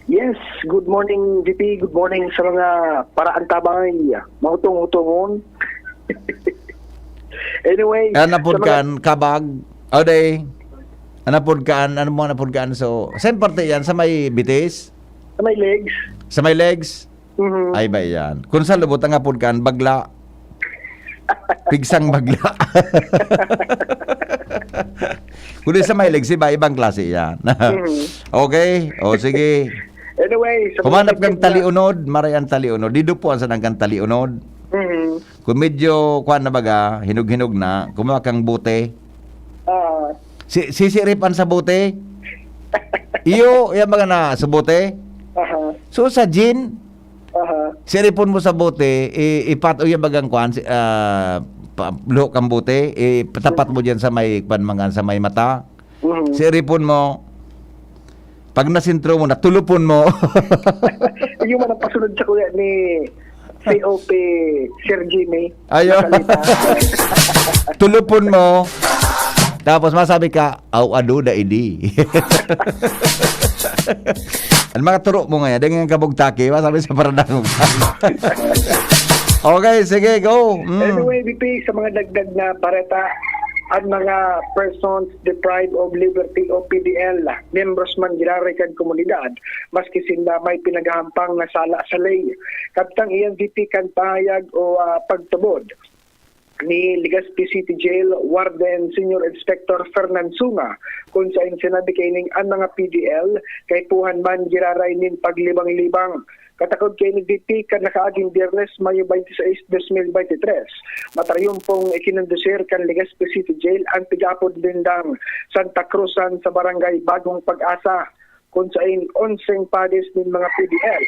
Yes, good morning, V P. Good morning sa mga paraantabay. Mahutong-hutongon. Anyway, Ano sa mga pud kan, kabag? O, day. Ano pud kan? Ano mo na pud kan? So, saan parte yan? Sa may bitis? Sa may legs. Sa may legs? Mhm. Ay, ba yan? Kung sa lubot, ang apod kan, bagla. Pigsang bagla. Kundi sa may legs, iba, ibang klase yan. Mhm. Okay? O, sige. Anyway, sa mga Humanap kang tignan na taliunod, maray ang taliunod. Di dupo ang sanang kang taliunod. Mhm. Kung medyo, kuwan na baga, hinog-hinog na, kumuha kang bote. Ah. Si, sisiripan sa bote. Iyo, yan baga na, sa bote. Aha. So, sa gin, Aha. siripon mo sa bote, i-, ipat-, o yan bagang kuwan, si, ah, pa-, luho kang bote, ipatapat mo dyan sa may, kuwan, mga, sa may mata. Mhm. Siripon mo. Pag nasintro mo na, tulupon mo. Yung man ang pasunod sa kuya ni C O P, Sir Jimmy. Ayo. Salita. Tulupon mo. Tapos masabi ka, "Aw, ado da idi." Ang mga turo mo ngayon, dahil ngayong kabugtaki, masabi sa paradangog. Okay, sige, go. Mm. Anyway, V P, sa mga dagdag na bareta, ang mga persons deprived of liberty o P D L, membros man giraray kan komunidad, maski sinda may pinaghahampang na sala sa ley. Kabtang iyan, V P, kan pahayag o, ah, pagtubod ni Legazpi City Jail Warden Senior Inspector Fernan Sunga, kun saen sinabi kaining an mga P D L, kaipuhan man giraray nin paglibang-libang. Katakod kaini, V P, kan nakaaging Biyernes, Mayo twenty-six, dos mil veintitrés, matarayumpong ikinondusir kan Legazpi City Jail an pig-aapod nindang Santa Cruzan sa Barangay Bagong Pag-asa, kun sain onseng padis nin mga P D L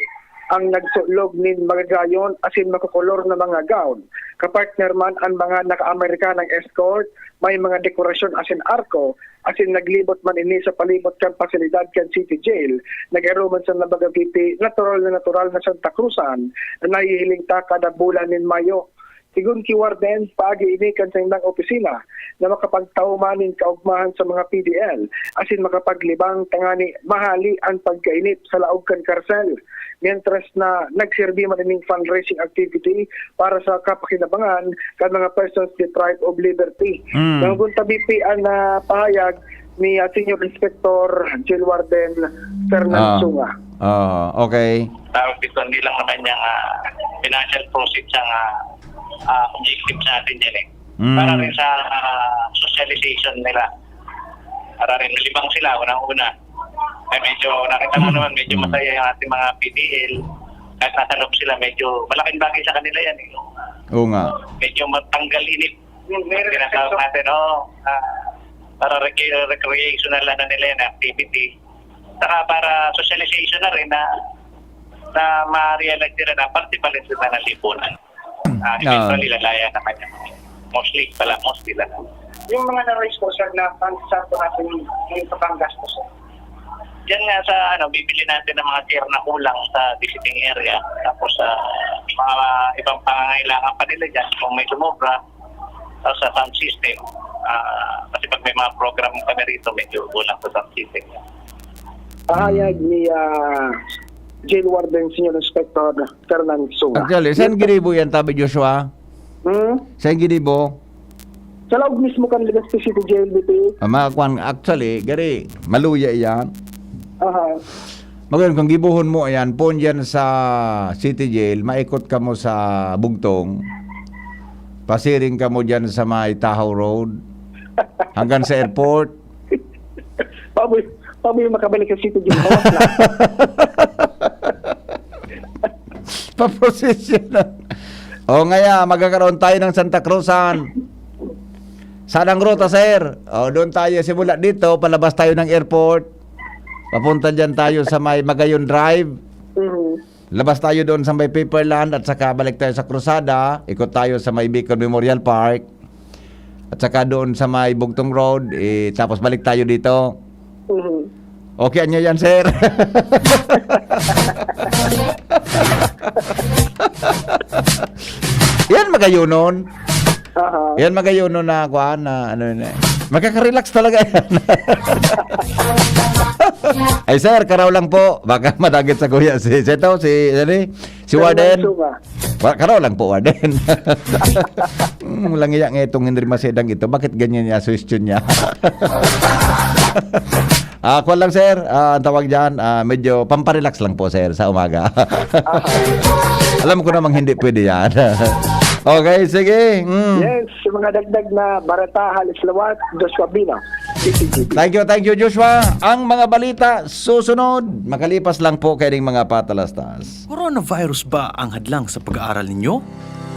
ang nagsulog nin magagayon asin makokolor na mga gown. Kapartner man an mga naka-Amerikanang escort, may mga dekorasyon asin arko, asin naglibot man ini sa palibot kan pasilidad kan City Jail. Nag-aro man sa, kumbaga, V P, natural na natural na Santa Cruzan na nahihiling ta kada bulan nin Mayo. Sigon ki Warden, paagi ini kan saindang opisina na makapagtao man nin kaogmahan sa mga P D L asin makapaglibang tangani mahali an pagkainip sa laog kan karsel, mientras na nagserbi man ining fundraising activity para sa kapakinabangan kan mga persons deprived of liberty. Mm. Nanggunta, V P, an, ah, pahayag ni, ah, Senior Inspector Jail Warden Fernan Ah. Sunga. Ah, okay. Tawag dito, hindi lang naman yung, ah, financial proceeds ang, ah, ah, objective natin dyan eh. Mm. Para rin sa, ah, socialization nila. Para rin malibang sila, unang-una. Eh, medyo, nakita mo Mm. naman, medyo Mm. masaya yung ating mga P D L. Kahit nasa loob sila, medyo malaking bagay sa kanila yan eh. Oo nga. Medyo matanggal inip. Yung tinatawag natin, oo. Ah, para recre-, recreational, ano nila yan, activity. Saka para socialization na rin na, na ma-realize nila na parte pa rin sila ng lipunan. Ah, Ah. eventually, lalaya naman yan. Mostly pala, mostly lang. Yung mga na-raise po, sir, na pang-, sa po natin yung, yung panggastos, sir? Diyan nga sa, ano, bibili natin ng mga tier na kulang sa visiting area. Tapos, sa mga ibang pangangailangan pa nila dyan, kung may sumobra, o sa sound system. Ah, kasi pag may mga program kami rito, medyo kulang sa sound system. Pahayag ni, ah, Jail Warden Senior Inspector Fernan Sunga. Actually, saan ginibo yan, Tabi Joshua? Hmm? Saan ginibo? Sa laog mismo kan Legazpi City Jail, V P. Ah, mga kwan, actually, gari, maluya yan. Aha. Magayon, kung gibuhon mo, ayan, pon dyan sa City Jail, maikot ka mo sa Bugtong, pasiring ka mo dyan sa may Tahaw Road, hanggang sa airport. Paboy, paboy makabalik sa City Jail. Bawas na. Paprosesyon na. O, ngaya, magkakaroon tayo ng Santa Cruzan. Saan ang ruta, sir? O, doon tayo simula dito, palabas tayo ng airport. Papunta dyan tayo sa may Magayon Drive. Mhm. Labas tayo doon sa may Paperland at saka balik tayo sa Cruzada. Ikot tayo sa may Bicol Memorial Park. At saka doon sa may Bugtong Road, eh, tapos balik tayo dito. Mhm. Okay, anyo yan, sir? Yan, magayunon. Aha. Yan, magayunon na, kuwan, na, ano yun eh. Makaka-relax talaga yan. Ay, sir, karaw lang po. Baka madagit sa kuya si, si ito, si, ano eh, si Warden. Wa-, karaw lang po, Warden. Hmm, walang iya nga itong Henry Masedang ito. Bakit ganyan niya, suggestion niya? Ah, kwan lang, sir. Ah, ang tawag dyan, ah, medyo pamparelax lang po, sir, sa umaga. Alam ko namang hindi pwede yan. Okay, sige. Mm. Yes, sa mga dagdag na bareta, halos lawat, Joshua Bino, D C G B. Thank you, thank you, Joshua. Ang mga balita susunod, makalipas lang po kaining mga patalastas. Coronavirus ba ang hadlang sa pag-aaral ninyo?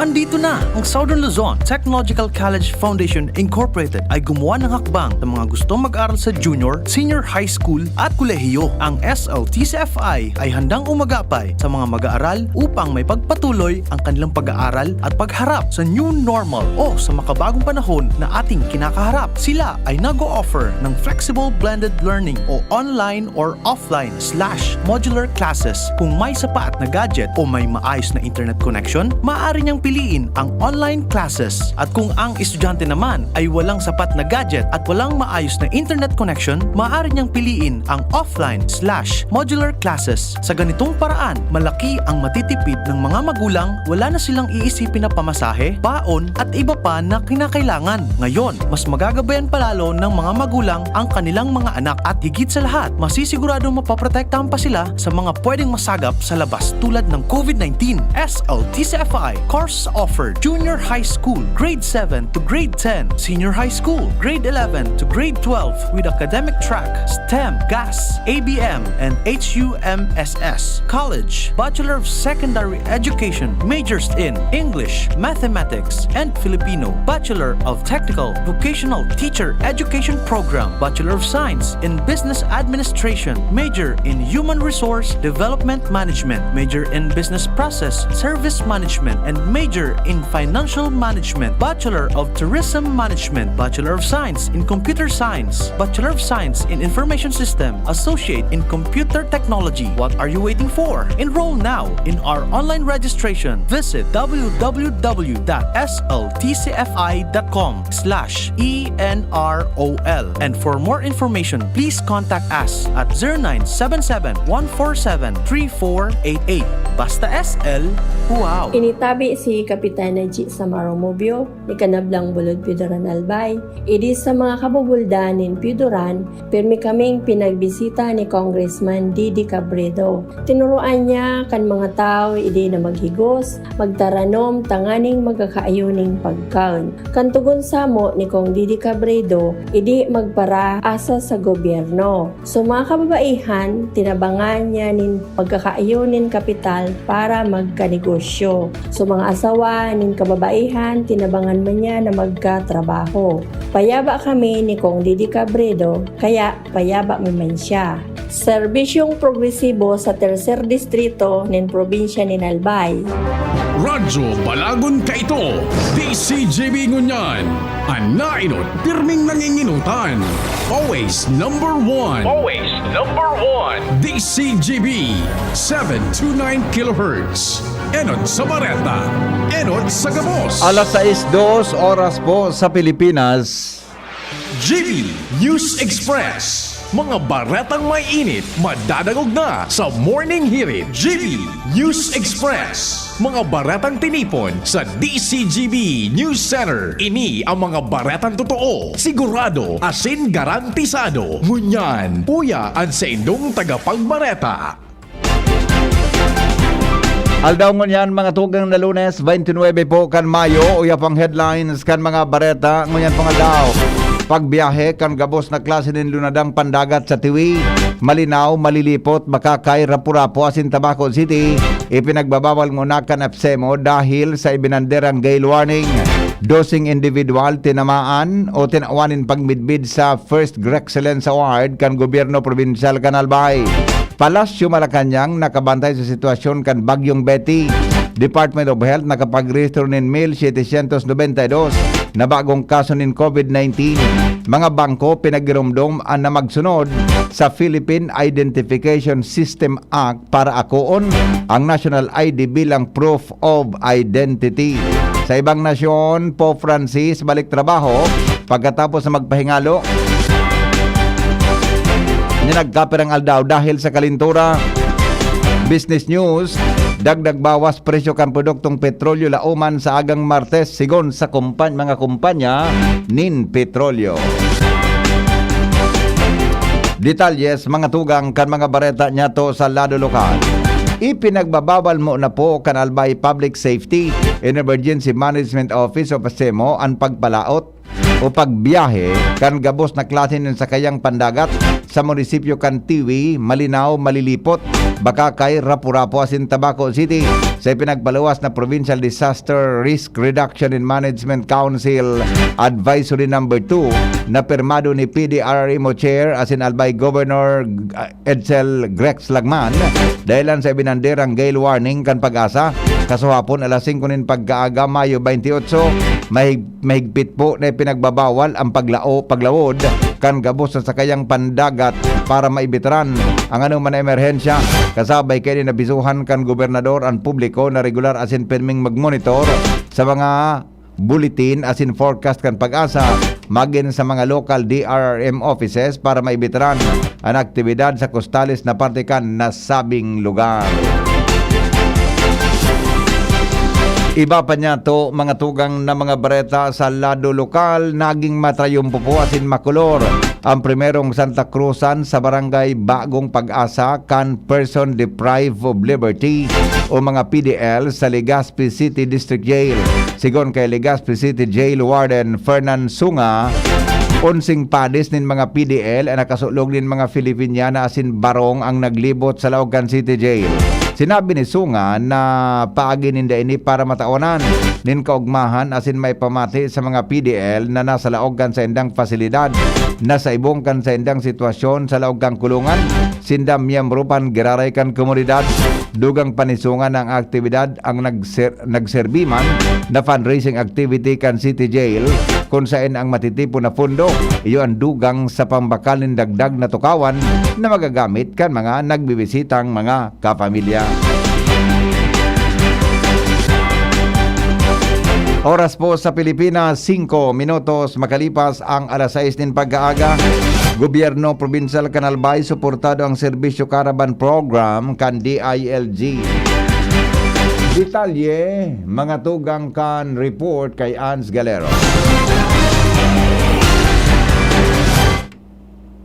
Andito na ang Southern Luzon Technological College Foundation Incorporated ay gumawa ng hakbang sa mga gustong mag-aral sa junior, senior high school at kolehiyo. Ang S L T C F I ay handang umagapay sa mga mag-aaral upang may pagpatuloy ang kanilang pag-aaral at pagharap sa new normal o sa makabagong panahon na ating kinakaharap. Sila ay nag-o-offer ng flexible blended learning o online or offline slash modular classes. Kung may sapat na gadget o may maayos na internet connection, maaari niyang piliin ang online classes. At kung ang estudyante naman ay walang sapat na gadget at walang maayos na internet connection, maaari niyang piliin ang offline slash modular classes. Sa ganitong paraan, malaki ang matitipid ng mga magulang, wala na silang iisipin na pamasahe, baon, at iba pa na kinakailangan. Ngayon, mas magagabayan pa lalo ng mga magulang ang kanilang mga anak at higit sa lahat, masisigurado mapoprotektahan pa sila sa mga pwedeng masagap sa labas tulad ng COVID nineteen. S L T C F I, course offered, junior high school, grade seven to grade ten, senior high school, grade eleven to grade twelve with academic track, STEM, GAS, A B M, and H U M S S. College, Bachelor of Secondary Education, majors in English, Mathematics, and Filipino. Bachelor of Technical Vocational Teacher Education Program, Bachelor of Science in Business Administration, major in Human Resource Development Management, major in Business Process Service Management, and major in Financial Management, Bachelor of Tourism Management, Bachelor of Science in Computer Science, Bachelor of Science in Information System, Associate in Computer Technology. What are you waiting for? Enroll now in our online registration. Visit w w w dot s l t c f i dot com slash e n r o l. And for more information, please contact us at zero nine seven seven, one four seven, three four eight eight. Basta S L, wow! Initabi si Kapitan Najee Samaro Mobio, ni Kanablang Bulod Piodoran Albay. Idi sa mga kabubuldan nin Piodoran, pirmi kaming pinagbisita ni Congressman Didi Cabredo. Tinuroan niya kan mga tawo idi na maghigos, magtaranom tanganing magkakaayo nin pagkaon. Kan togon samo ni Cong Didi Cabredo, idi magparaasa sa gobyerno. So, mga kababaihan, tinabangan niya nin pagkakaayo nin kapital para magkanegosyo. So, mga asawa nin kababaihan, tinabangan man niya na magkatrabaho. Payaba kami ni Cong Didi Cabredo, kaya payaba mi man siya. Serbisyong progresibo sa Tercer Distrito nin probinsya nin Albay. Radyo Balagon Kaito, D C G B ngunyan. An naenot, pirming nangingenotan. Always number one. Always number one. D C G B, seven two nine kilohertz. Enot sa bareta, enot sa gabos. Alas sais dos oras po sa Pilipinas. G B News Express. Mga baretang may init, madadangog na sa Morning Hirit. G B News Express. Mga baretang tinipon sa D C G B News Center. Ini ang mga baretang totoo, sigurado, asin garantisado. Ngunyan, uya an saindong tagapagbareta. Aldaw ngunyan, mga tugang na Lunes, twenty-nine po kan Mayo, uya pang headlines kan mga bareta ngunyan pang aldaw. Pagbiyahe kan gabos na klase nin lunadang pandagat sa Tiwi, Malinao, Malilipot, Makakay, Rapu-Rapu asin Tabaco City, ipinagbabawal nguna kan AFCEMO dahil sa ibinanderang gale warning. Dosing individual tinamaan o tinawan nin pagmidbid sa First Grexcellence Award kan gobyerno probinsyal kan Albay. Palasyo Malacañang nakabantay sa sitwasyon kan Bagyong Betty. Department of Health nakapagrehistro nin mil setecientos noventa y dos na bagong kaso nin COVID nineteen. Mga bangko pinaggiromdom an na magsunod sa Philippine Identification System Act para akoon ang National I D bilang proof of identity. Sa ibang nasyon, Pope Francis balik trabaho pagkatapos na magpahingalo nagkapirang aldaw dahil sa kalintura. Business News, dagdag bawas presyo kan produktong petrolyo lauman sa agang Martes, sigon sa kumpan-, mga kumpanya nin petrolyo. Detalye sa mga tugang kan mga bareta niyato sa lado lokal. Ipinagbabawal mo na po kan Albay Public Safety and Emergency Management Office o PASEMO an pagpalaot o pagbiyahe kan gabos na klase nin sakayang pandagat sa munisipyo kan Tiwi, Malinao, Malilipot, Bacacay, Rapu-Rapu asin Tabaco City. Sa ipinagpaluwas na Provincial Disaster Risk Reduction and Management Council Advisory Number two na pirmado ni P D R R M O Chair asin Albay Governor, ah, Edsel Grex Lagman, dahelan sa ibinanderang gale warning kan PAGASA, kasuhapon alas singko nin pagkaaga, Mayo twenty-eight, mahig-, mahigpit po na ipinagbabawal ang paglao-, paglawod kan gabos na sakayang pandagat para maibitaran ang anoman na emerhensya. Kasabay kaini, nabisuhan kan gobernador an publiko na regular asin pirming magmonitor sa mga bulletin asin forecast kan PAGASA, magin sa mga local D R R M offices para maibitaran an aktibidad sa kostales na parte kan nasabing lugar. Iba pa niyato, mga tugang na mga bareta sa lado lokal, naging matrayumpo po asin makolor ang primerong Santa Cruzan sa Barangay Bagong Pag-asa kan person deprived of liberty o mga P D L sa Legazpi City District Jail. Sigon kay Legazpi City Jail Warden Fernan Sunga, onseng padis nin mga P D L an nakasulog nin mga Filipiniana asin barong ang naglibot sa laog kan City Jail. Sinabi ni Sunga na paagi ninda ini para matawanan nin kaogmahan asin maipamati sa mga P D L na nasa laog kan saindang pasilidad na sa ibong kan saindang sitwasyon sa laog kan kulungan, sinda miyembro pan giraray kan komunidad. Dugang pa ni Sunga na ang aktibidad ang nagser-, nagserbi man na fundraising activity kan City Jail, kun saen ang matitipon na pondo, iyo ang dugang sa pambakal nin dagdag na tukawan na magagamit kan mga nagbibisitang mga kapamilya. Oras po sa Pilipinas, singko minutos makalipas ang alas sais nin pagkaaga. Gobyerno Probinsyal kan Albay, suportado ang Serbisyo Caravan Program kan D I L G. Detalye, mga tugang kan report kay Ans Galero.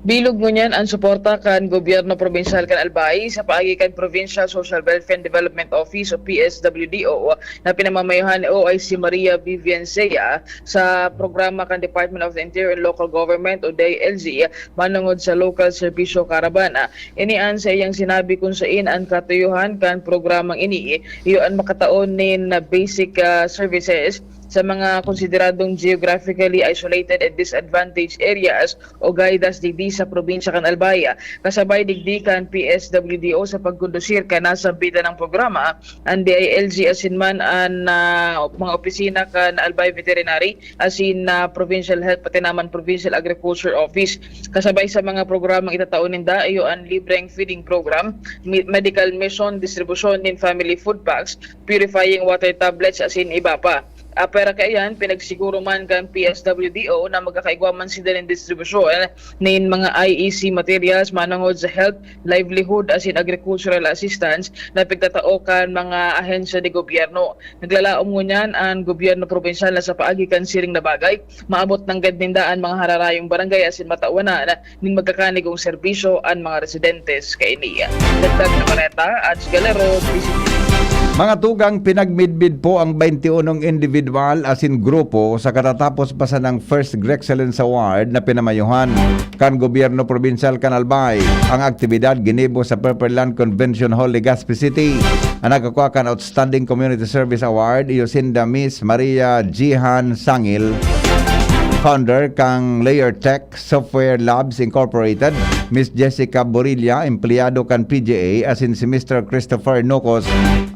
Bilog ngunyan an suporta kan Gobyerno Probinsyal kan Albay sa paagi kan Provincial Social Welfare and Development Office o P S W D O na pinamamayohan ni O I C Maria Vivian Sea sa programa kan Department of the Interior and Local Government o D I L G manongod sa lokal serbisyo caravan. Ini an saiyang sinabi kun sain an katuyohan kan programang ini iyo an makatao nin basic, ah, services sa mga konsideradong geographically isolated and disadvantaged areas o GIDAs digdi sa probinsya kan Albay. Kasabay digdi kan P S W D O sa pagkondusir kan nasambitan na programa, an D I L G asin man an, ah, mga opisina kan Albay Veterinary asin, ah, Provincial Health pati naman Provincial Agriculture Office. Kasabay sa mga programang itatao ninda, iyo an libreng feeding program, mi-, medical mission, distribusyon nin family food packs, purifying water tablets asin iba pa. Ah, pwera kaiyan, pinagsiguro man kan P S W D O na magkakaigwa man sinda nin distribusyon nin mga I E C materials manongod sa health, livelihood asin agricultural assistance na pigtatao kan mga ahensya de gobyerno. Naglalaom ngunyan an gobyerno probinsyal na sa paagi kan siring na bagay, maabot nanggad ninda an mga hararayong barangay asin matawanan nin magkakanigong serbisyo an mga residentes kaini. Dagdag na bareta, Ads Galero, D C T V. Mga tugang, pinagmidbid po ang twenty-unong individual asin grupo sa katatapos pa sanang First Grexcellence Award na pinamayuhan kan Gobyerno Probinsyal kan Albay. Ang aktibidad ginibo sa Pepperland Convention Hall, Legazpi City. Ang nakakua kan Outstanding Community Service Award, iyo sinda Miss Maria Jihan Sangil, founder kan Layer Tech Software Labs Incorporated, Miss Jessica Borilla, empleyado kan P G A, asin si Mister Christopher Nocos,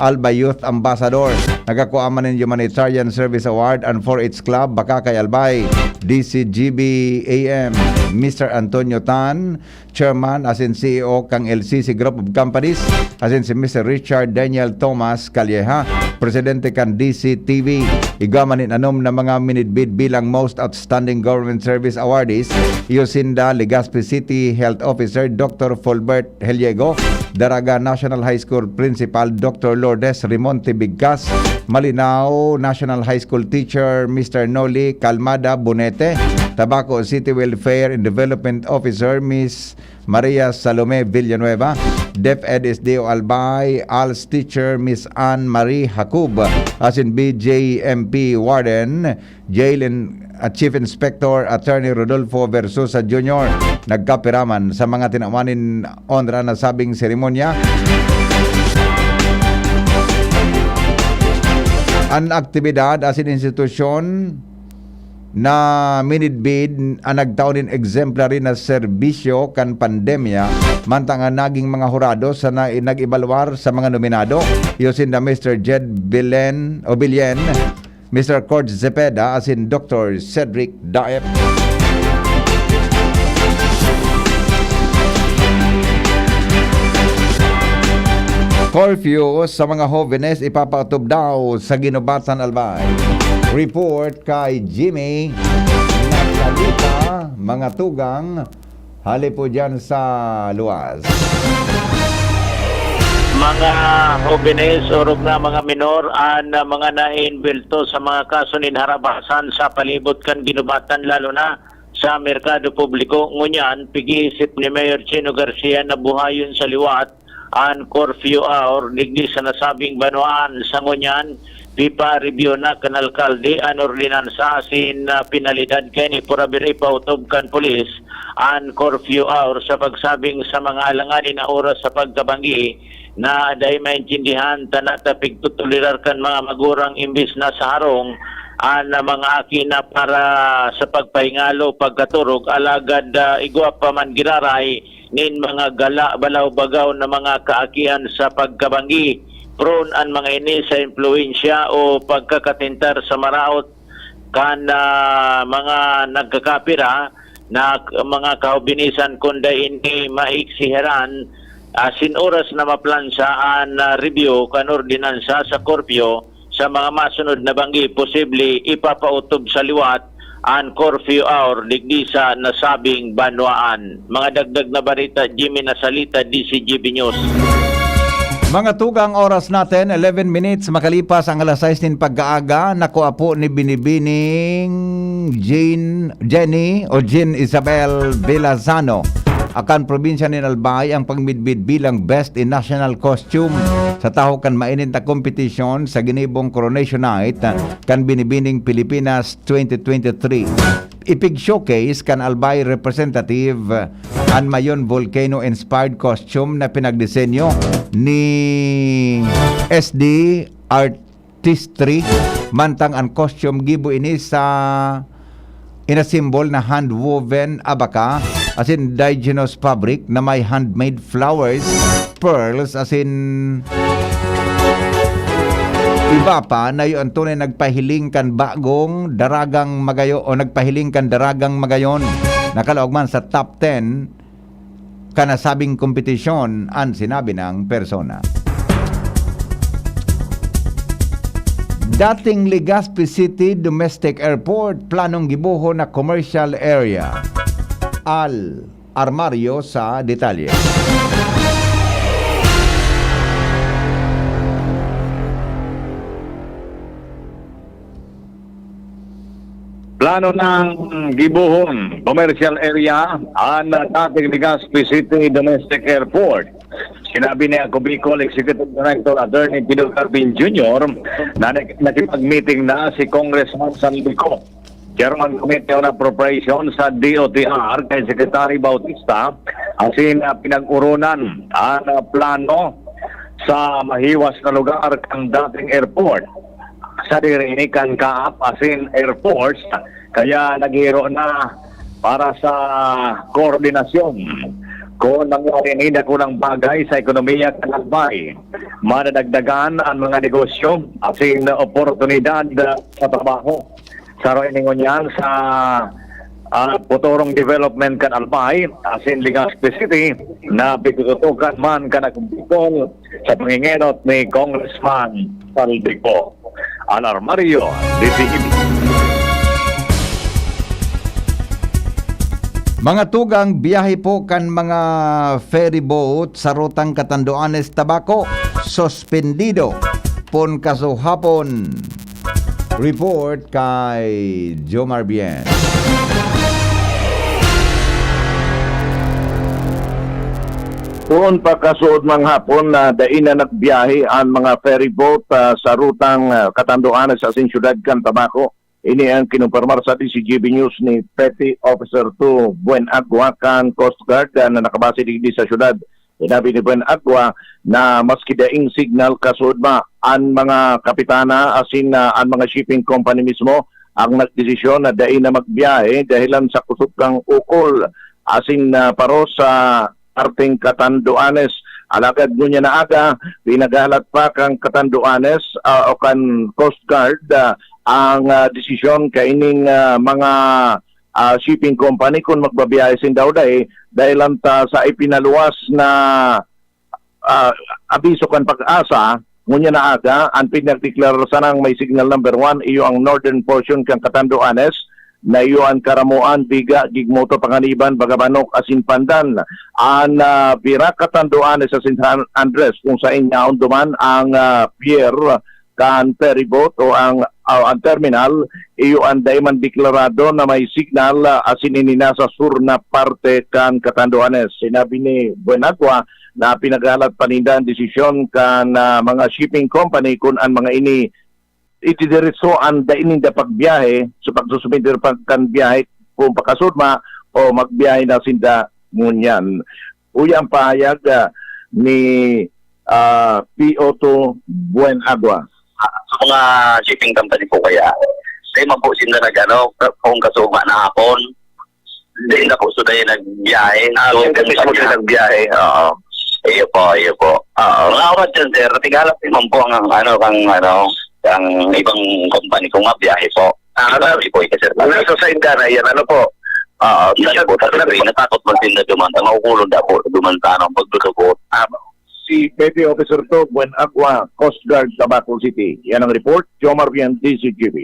Albay Youth Ambassador. Nakakua man nin Humanitarian Service Award an four H Club, Bacacay, Albay, D C G B A M, Mister Antonio Tan, Chairman asin C E O kan L C C Group of Companies, asin si Mister Richard Daniel Thomas Calleja, Presidente kan D C T V. Igwa man nin anom na mga minidbid bilang Most Outstanding Government Service Awardees, iyo sinda Legazpi City Health Officer Doctor Fulbert Heliego, Daraga National High School Principal Doctor Lourdes Rimonte Bigkas, Malinao National High School Teacher Mister Noli Calmada Bonete, Tabaco City Welfare and Development Officer Miss Maria Salome Villanueva, DepEd S D O Albay, ALS Teacher Miss Anne Marie Jacob, asin B J M P Warden, Jail in, ah, Chief Inspector Attorney Rodolfo Versosa Junior nagkapiraman sa mga tinawan nin onra na sabing seremonya. An aktibidad asin institusyon na minidbid an nagtao nin exemplary na serbisyo kan pandemya, mantang an naging mga hurado sa na, nag-ebalwar sa mga nominado, iyo sinda Mister Jed Belen, o Billen, Mister Cord Cepeda, asin Doktor Cedric Daep. Curfew sa mga hobenes ipapautob daw sa Guinobatan, Albay. Report kay Jimmy Nasalita, mga tugang, hali po dyan sa luwas. Mga hobenes, orog na mga minor, an, ah, mga naimbelto sa mga kaso nin harabasan sa palibot kan Guinobatan, lalo na sa merkado publiko. Ngunyan, pig-iisip ni Mayor Chino Garcia na buhayon sa liwat an curfew hour digdi sa nasabing banwaan. Sa ngunyan, pipa-review na kan alkalde an ordinansa asin, ah, penalidad kaini, purabira ipautob kan pulis an curfew hour sa pagsabing sa mga alanganin na oras sa pagkabanggi na dai maintindihan ta nata pigtutulirar kan mga magurang imbis na sa harong an mga aki na para sa pagpahingalo, pagkaturog, alagad, ah, igwa pa man giraray nin mga gala, balaw, bagaw na mga kaakian sa pagkabanggi. Prone an mga ini sa impluwensya o pagkakatintar sa maraot kan, ah, mga nagkakapira na k-, mga kahubinisan, kun dai ini maiksihiran, ah, sin oras na maplansa an, ah, review kan ordinansa sa korpyo, sa mga masunod na banggi, posible ipapautob sa liwat an curfew hour digdi sa nasabing banwaan. Mga dagdag na barita, Jimmy Nasalita, D C G B News. Mga tugang, oras natin, eleven minutes makalipas ang alas sais nin pagkaaga, nakua po ni Binibining Jane, Jenny o Jean Isabel Vilazano, akan probinsya nin Albay, ang pagmidbid bilang Best in National Costume sa tahaw kan mainit na kompetisyon sa ginibong Coronation Night kan Binibining Pilipinas twenty twenty-three. Ipig-showcase kan Albay representative an mayon volcano-inspired costume na pinagdisenyo ni S D Artistry, mantang an costume gibo ini sa inasimbol na hand-woven abaka asin indigenous fabric na may handmade flowers, pearls, asin iba pa na iyo an tunay nagpahiling kan bagong Daragang Magayo-, o nagpahiling kan Daragang Magayon. Nakalaog man sa top ten kan nasabing kompetisyon an sinabi nang persona. Dating Legazpi City Domestic Airport, planong gibohon na commercial area. Al Armario sa detalye. Plano nang gibohon commercial area an dating Legazpi City Domestic Airport. Sinabi ni Ako Bicol Executive Director Attorney Pido Carpin Junior na nag-, nakipag-meeting na si Congressman Saldico, Chairman Committee on Appropriation sa D O T R, kay Secretary Bautista, asin, ah, pinag-urunan an, ah, plano sa mahiwas na lugar kan dating airport. Sadiri ini kan CAAP asin Air Force, kaya naghihiro na para sa koordinasyon. Kung nangyari ini, dakulang bagay sa ekonomiya kan Albay. Madadagdagan an mga negosyo asin oportunidad sa trabaho. Saro ini ngunyan sa, ah, putorong development kan Albay asin Legazpi City na pigtututukan man kan Ako Bicol sa pangengenot ni Congressman Saldico. Al Armario, D C G B. Mga tugang, biyahe po kan mga ferry boat sa rutang Catanduanes, Tabaco, suspendido pon kasuhapon. Report kay Jomar Bien. Poon pa kasuodmang hapon na dai na nagbiyahe an mga ferry boat, ah, sa rutang, ah, Catanduanes asin siyudad kan Tabaco. Ini ang kinumpirmar sa D Z G B News ni Petty Officer two Buen Agua kan Coast Guard, ah, na nakabase digdi sa siyudad. Sinabi ni Buen Agua na maski daing signal kasuodma, an mga kapitana asin, ah, an mga shipping company mismo ang nagdesisyon na dai na magbiyahe dahilan sa kusog kan ukol asin, ah, paros sa parteng Catanduanes. Alagad ngunyan na aga, pinaghahalat pa kan Catanduanes, ah, o kan Coast Guard, ah, ang, ah, desisyon kaining, ah, mga, ah, shipping company kun magbabiyahe sinda o dai, dahilan ta sa ipinaluwas na, ah, abiso kan PAGASA, ngunyan na aga, an pinagdeklarar sanang may signal number one, iyo ang northern portion kan Catanduanes, na iyo an Caramoan, Viga, Guigmoto, Panganiban, Bagabanok asin Pandan. An, ah, Virac, Catanduanes asin San Andres, kung saen yaon duman ang, ah, pier kan ferry boat o ang, ah, ang terminal, iyo an dai man deklarado na may signal, ah, asin ini nasa sur na parte kan Catanduanes. Sinabi ni Buenagua na pinaghahalat pa ninda an desisyon kan, ah, mga shipping company kun an mga ini ididiretso an dai ninda pagbiyahe, so pagsususpender pa kan biyahe kung pakasudma o magbiyahe na sinda ngunyan. Uya ang pahayag, ah, ni, ah, P O two Buenagua. Ah, sa mga shipping company po kaya, dai man po sinda nag-ano, kung kasugma na hapon, dai na po sila yung nagbiyahe. Ah, So, sila mismo yung nagbiyahe, oo. Iyo po, iyo po. Oo. Mga oras yan, sir. Tigala naman po ang, ang ano, ang ano, ang ibang company kung mabiyahe po. Ah, Iba ano? Kasi po, kasi, Wala sa sainda na yan, ano po? Oo, Hindi kasi siya po, kasi nagpa- natakot man sila duman. Ang makukulong na po, duman sa anong pagdudubot. Ah, si Petty Officer two Buenagua, Coast Guard, Tabaco City. Yan ang report. Jomar Bien, D Z G B.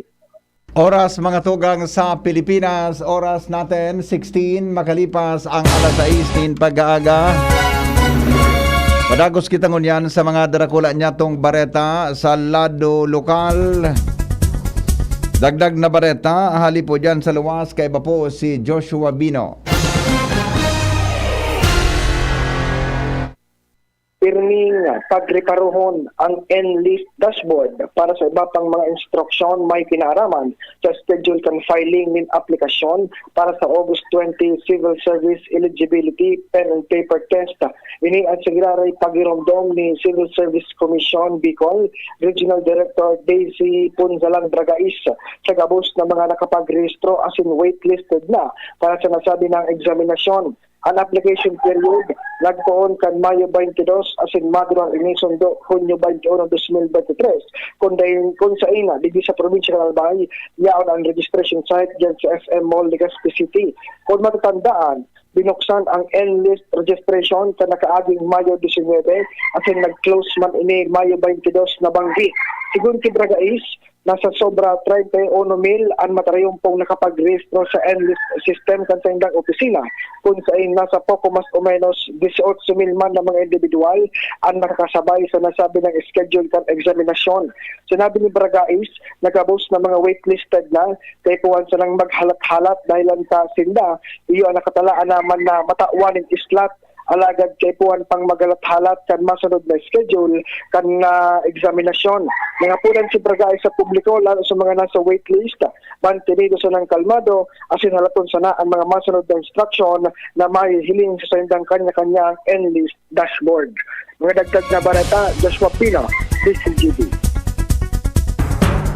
Oras, mga tugang, sa Pilipinas, oras natin, sixteen, makalipas ang alas sais nin pag-aaga. Padagos kita ngunyan sa mga darakula nyatong bareta sa lado lokal. Dagdag na bareta, hali po dyan sa luwas, kaiba po si Joshua Bino. Pirming pagreparohon ang N list dashboard para sa iba pang mga instruksyon may kinaaraman sa schedule kan filing nin aplikasyon para sa August twenty Civil Service Eligibility Pen and Paper Test. Ini ang sa giraray pagiromdom ni Civil Service Commission Bicol Regional Director Daisy Punzalan Bragais sa gabos na mga nakapagrehistro asin waitlisted na para sa nasabi nang eksaminasyon. An application period nagpoon kan Mayo twenty-two asin maduman ini sundo Hunyo twenty-one, dos mil bente tres, kun dayon, kun saina, digdi sa probinsya kan Albay, yaon an registration site diyan sa F M Mall, Legazpi City. Kun matatandaan, binuksan ang N-list registration kan nakaaging Mayo disinuyebe, asin nag-close man ini Mayo twenty-two na banggi. Sigon ki Bragais, nasa sobra treinta y uno mil an matarayompong nakapagrehistro sa N-list system kan saindang opisina, kun sain nasa poko mas o menos dieciocho mil man na mga indibidwal an nakakasabay sa nasabi nang schedule kan eksaminasyon. Sinabi ni Bragais na gabos na mga waitlisted na, kaipuhan sanang maghalat-halat dahilan ta sinda, iyo an nakatalaan naman na matawan nin slot. Alagad kaipuhan pang maghalat-halat kan masunod na schedule kan, ah, eksaminasyon. Nangapodan si Bragais sa publiko, lalo sa mga nasa waitlist, mantenido sanang kalmado, asin halaton sana ang mga masunod na instruction na mahihiling sa saindang kanya-kanyang N-list dashboard. Mga dagdag na bareta, Joshua Pino, D Z G B.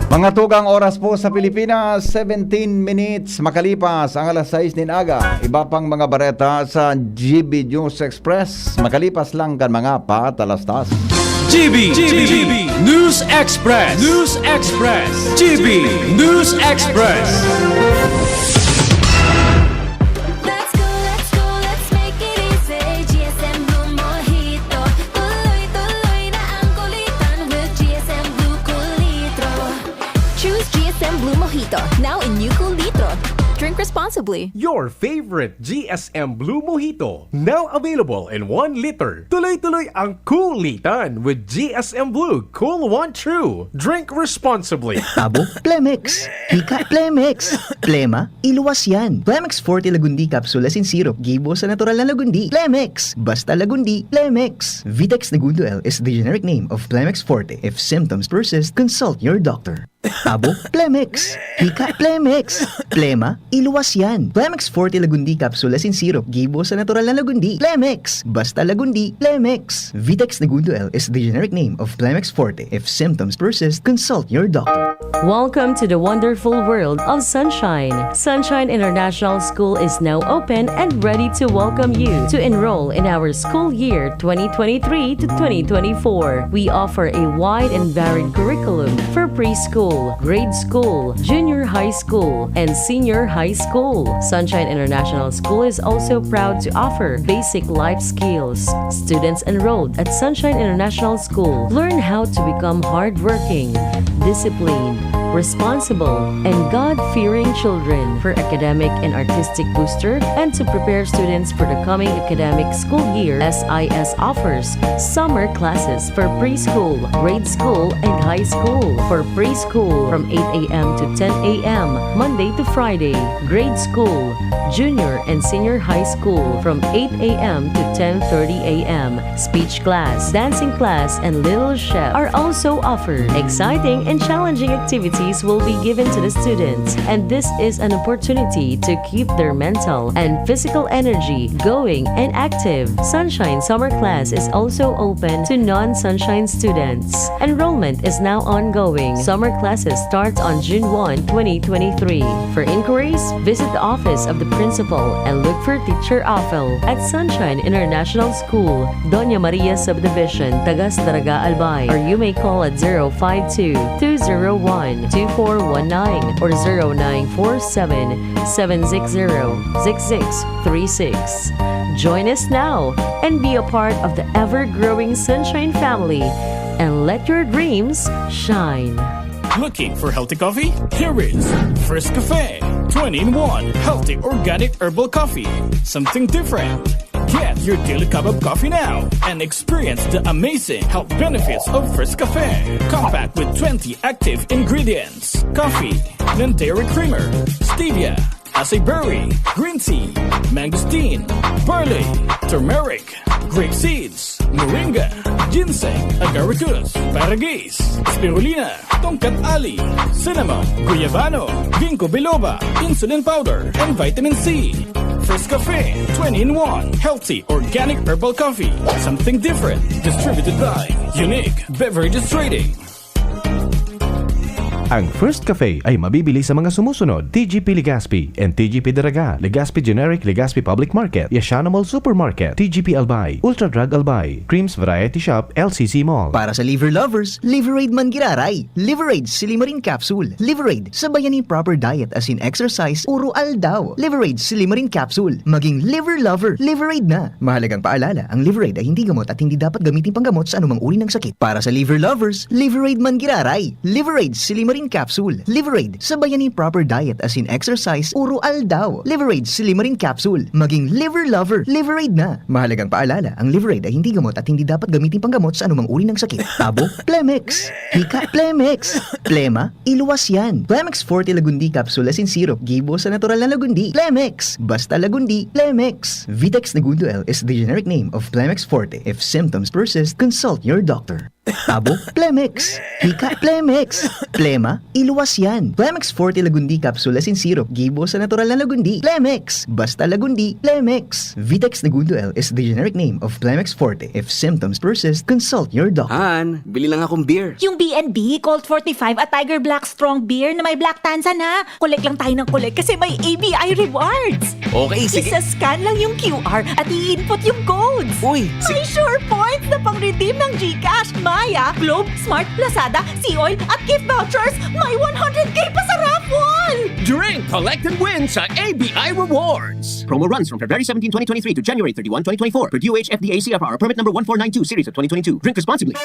Mga tugang, oras po sa Pilipinas, seventeen minutes makalipas ang alas sais nin aga. Iba pang mga bareta sa G B News Express makalipas lang kan mga patalastas. G B, G B, News Express, News Express, G B News Express. Let's go, let's go, let's make it easy. G S M Blue Mojito. Tuloy-tuloy na ang kulitan with G S M Blue Kulitro. Choose G S M Blue Mojito, now in new cool litro. Drink responsibly. Your favorite G S M Blue Mojito, now available in one liter. Tuloy-tuloy ang kulitan with G S M Blue Cool One True. Drink responsibly. Tabo, Plemex. Hika, Plemex. Plema, iluwas yan. Plemex Forte Lagundi Capsule as in syrup. Gibo sa natural na Lagundi. Plemex. Basta Lagundi, Plemex. Vitex Negundo L is the generic name of Plemex Forte. If symptoms persist, consult your doctor. Tabo, Plemex. Hika, Plemex. Plema, iluwas yan. Plemex Forte Lagundi Capsule as in syrup. Gibo sa natural na Lagundi. Plemex. Basta Lagundi, Plemex. Vitex Negundo L is the generic name of Plemex Forte. If symptoms persist, consult your doctor. Welcome to the wonderful world of Sunshine. Sunshine International School is now open and ready to welcome you to enroll in our school year twenty twenty-three to twenty twenty-four. We offer a wide and varied curriculum for preschool, grade school, junior high school, and senior high school. Sunshine International School is also proud to offer basic life skills. Students enrolled at Sunshine International School learn how to become hardworking, disciplined, responsible, and God-fearing children. For academic and artistic booster and to prepare students for the coming academic school year, S I S offers summer classes for preschool, grade school, and high school. For preschool, from eight a.m. to ten a.m., Monday to Friday. Grade school, junior and senior high school, from eight a.m. to ten thirty a.m. Speech class, dancing class, and Little Chef are also offered. Exciting and challenging activities will be given to the students, and this is an opportunity to keep their mental and physical energy going and active. Sunshine Summer Class is also open to non-Sunshine students. Enrollment is now ongoing. Summer classes start on June one, twenty twenty-three. For inquiries, visit the office of the principal and look for Teacher Afel at Sunshine International School, Doña Maria Subdivision, Tagas Daraga, Albay. Or you may call at zero five two, two zero one, two four one nine or zero nine four seven, seven six zero, six six three six. Join us now and be a part of the ever-growing Sunshine family and let your dreams shine. Looking for healthy coffee? Here is First Cafe, twenty-in-one healthy organic herbal coffee. Something different. Get your daily cup of coffee now and experience the amazing health benefits of First Cafe. Compact with twenty active ingredients: coffee, non-dairy creamer, stevia, acai berry, green tea, mangosteen, barley, turmeric, grape seeds, moringa, ginseng, agaricus, paragis, spirulina, tongkat ali, cinnamon, guyabano, ginkgo biloba, insulin powder, and vitamin C. First Cafe, twenty-in-one healthy organic herbal coffee. Something different. Distributed by Unique Beverages Trading. Ang First Cafe ay mabibili sa mga sumusunod: T G P Legazpi and T G P Daraga, Legazpi Generic, Legazpi Public Market, Yashana Mall Supermarket, T G P Albay, Ultra Drug Albay, Creams Variety Shop, L C C Mall. Para sa liver lovers, Liverade man giraray. Liverade Silimarin Capsule. Liverade, sabayan ni proper diet as in exercise, uro aldaw. Liverade Silimarin Capsule. Maging liver lover, Liverade na. Mahalagang paalala, ang Liverade ay hindi gamot at hindi dapat gamitin panggamot sa anumang uri ng sakit. Para sa liver lovers, Liverade man giraray. Liverade Silimarin Capsule. Liverade, sabayan ni proper diet as in exercise, uro aldaw. Liverade Silimarin Capsule. Maging liver lover, Liverade na. Mahalagang paalala, ang Liverade ay hindi gamot at hindi dapat gamitin panggamot sa anumang uri ng sakit. Tabo, Plemex. Hika, Plemex. Plema, iluwas yan. Plemex Forte Lagundi Capsule as in syrup. Gibo sa natural na Lagundi. Plemex. Basta Lagundi, Plemex. Vitex Negundo L is the generic name of Plemex Forte. If symptoms persist, consult your doctor. Tabo, Plemex. Hika, Plemex. Plema, iluwas yan. Plemex Forte Lagundi Capsule as in syrup. Gibo sa natural na Lagundi. Plemex. Basta Lagundi, Plemex. Vitex Negundo L is the generic name of Plemex Forte. If symptoms persist, consult your doctor. Han, bili lang akong beer. Yung B and B, Colt forty-five at Tiger Black Strong Beer na may Black Tanza na. Collect lang tayo ng collect kasi may A B I rewards. Okay, sige. Isa-scan lang yung Q R at i-input yung codes. Uy, May sure points na pang-redeem ng GCash, Maya, Globe, Smart, Lazada, Sea Oil at gift vouchers. May one hundred K pa sa raffle! Drink, collect, and win sa A B I Rewards. Promo runs from February seventeen, twenty twenty-three to January thirty-one, twenty twenty-four, per D O H F D A C F R permit number one four nine two series of twenty twenty-two. Drink responsibly.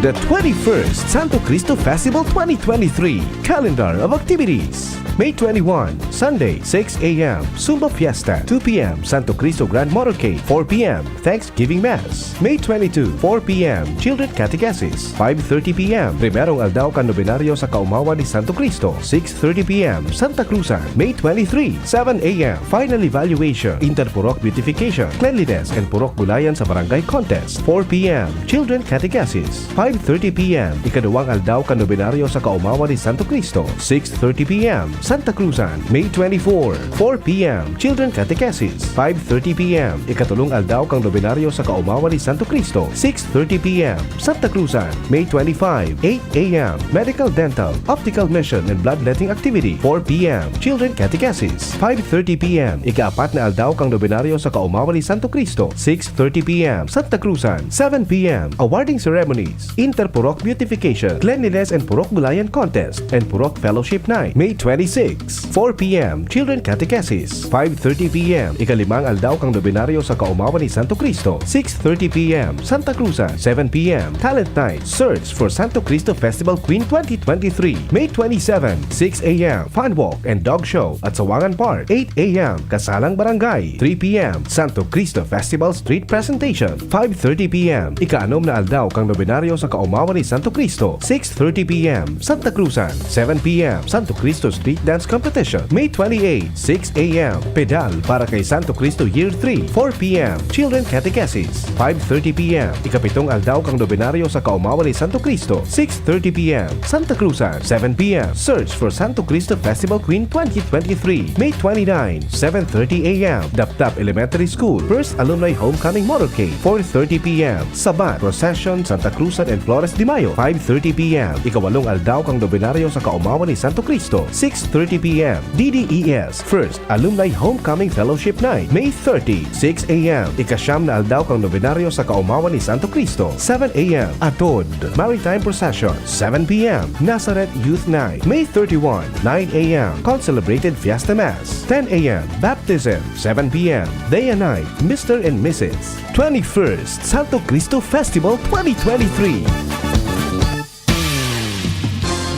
The twenty-first Santo Cristo Festival twenty twenty-three calendar of activities. May twenty-one, Sunday, six a m, Zumba Fiesta, two p m, Santo Cristo Grand Motorcade, four p m, Thanksgiving Mass. May twenty-two, four p m, Children Catechesis, five thirty p m, Primerong Aldaw kan Nobenaryo sa Kaomawan ni Santo Cristo, six thirty p m, Santa Cruzan. May twenty-three, seven a m, Final Evaluation, Interpurok Beautification, Cleanliness and Purok Gulayan sa Barangay Contest, four p m, Children Catechesis, five thirty p m, Ikaduwang Aldaw kan Nobenaryo sa Kaomawan ni Santo Cristo, six thirty p m, Santa Cruzan. May twenty-four, four p m, Children Catechesis, five thirty p m, Ikatulong Aldaw kan Nobenaryo sa Kaomawan ni Santo Cristo, six thirty p m, Santa Cruzan. May twenty-five, eight a m, Medical, Dental, Optical Mission and Bloodletting Activity, four p m, Children Catechesis, five thirty p m, Ikaapat na Aldaw kan Nobenaryo sa Kaomawan ni Santo Cristo, six thirty p m, Santa Cruzan. Seven p m, Awarding Ceremonies, Interpurok Beautification, Cleanliness and Purok Gulayan Contest, and Purok Fellowship Night, May twenty-six, four p m, Children Catechesis, five thirty p m, Ikalimang Aldaw kan Nobenaryo sa Kaomawan ni Santo Cristo, six thirty p m, Santa Cruzan. Seven p m, Talent Night, Search for Santo Cristo Festival Queen twenty twenty-three, May twenty-seven, six a m, Fun Walk and Dog Show at Sawangan Park, eight a m, Kasalang Barangay, three p m, Santo Cristo Festival Street Presentation, five thirty p m, Ikaanom na Aldaw kan Nobenaryo sa Kaomawan ni Santo Cristo, six thirty p m, Santa Cruzan. Seven p m, Santo Cristo Street Dance Competition, May twenty-eight, six a m, Pedal para kay Santo Cristo Year three, four p m, Children Catechesis, five thirty p m, Ikapitong Aldaw kan Nobenaryo sa Kaomawan ni Santo Cristo, six thirty p m, Santa Cruzan. Seven p m, Search for Santo Cristo Festival Queen twenty twenty-three, May twenty-nine, seven thirty a m, Dapdap Elementary School, First Alumni Homecoming Motorcade, four thirty p m, Sabat Procession, Santa Cruzan and Flores de Mayo, five thirty p m, Ikawalong Aldaw kan Nobenaryo sa Kaomawan ni Santo Cristo, six thirty p m, D D E S, First Alumni Homecoming Fellowship Night, May thirty, six a m, Ikasyam na Aldaw kan Nobenaryo sa Kaomawan ni Santo Cristo, seven a m, Atod Maritime Procession, seven p m, Nazareth Youth Night, May thirty-one, nine a m, Concelebrated Fiesta Mass, ten a m, Baptism, seven p m, Day and Night, Mister and Missus, twenty-first Santo Cristo Festival twenty twenty-three.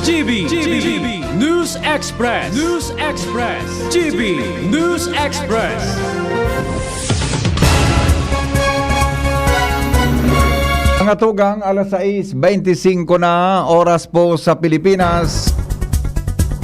G B, G B, News Express, News Express, G B News Express. Mga tugang, alas sais beintisinko na, oras po sa Pilipinas.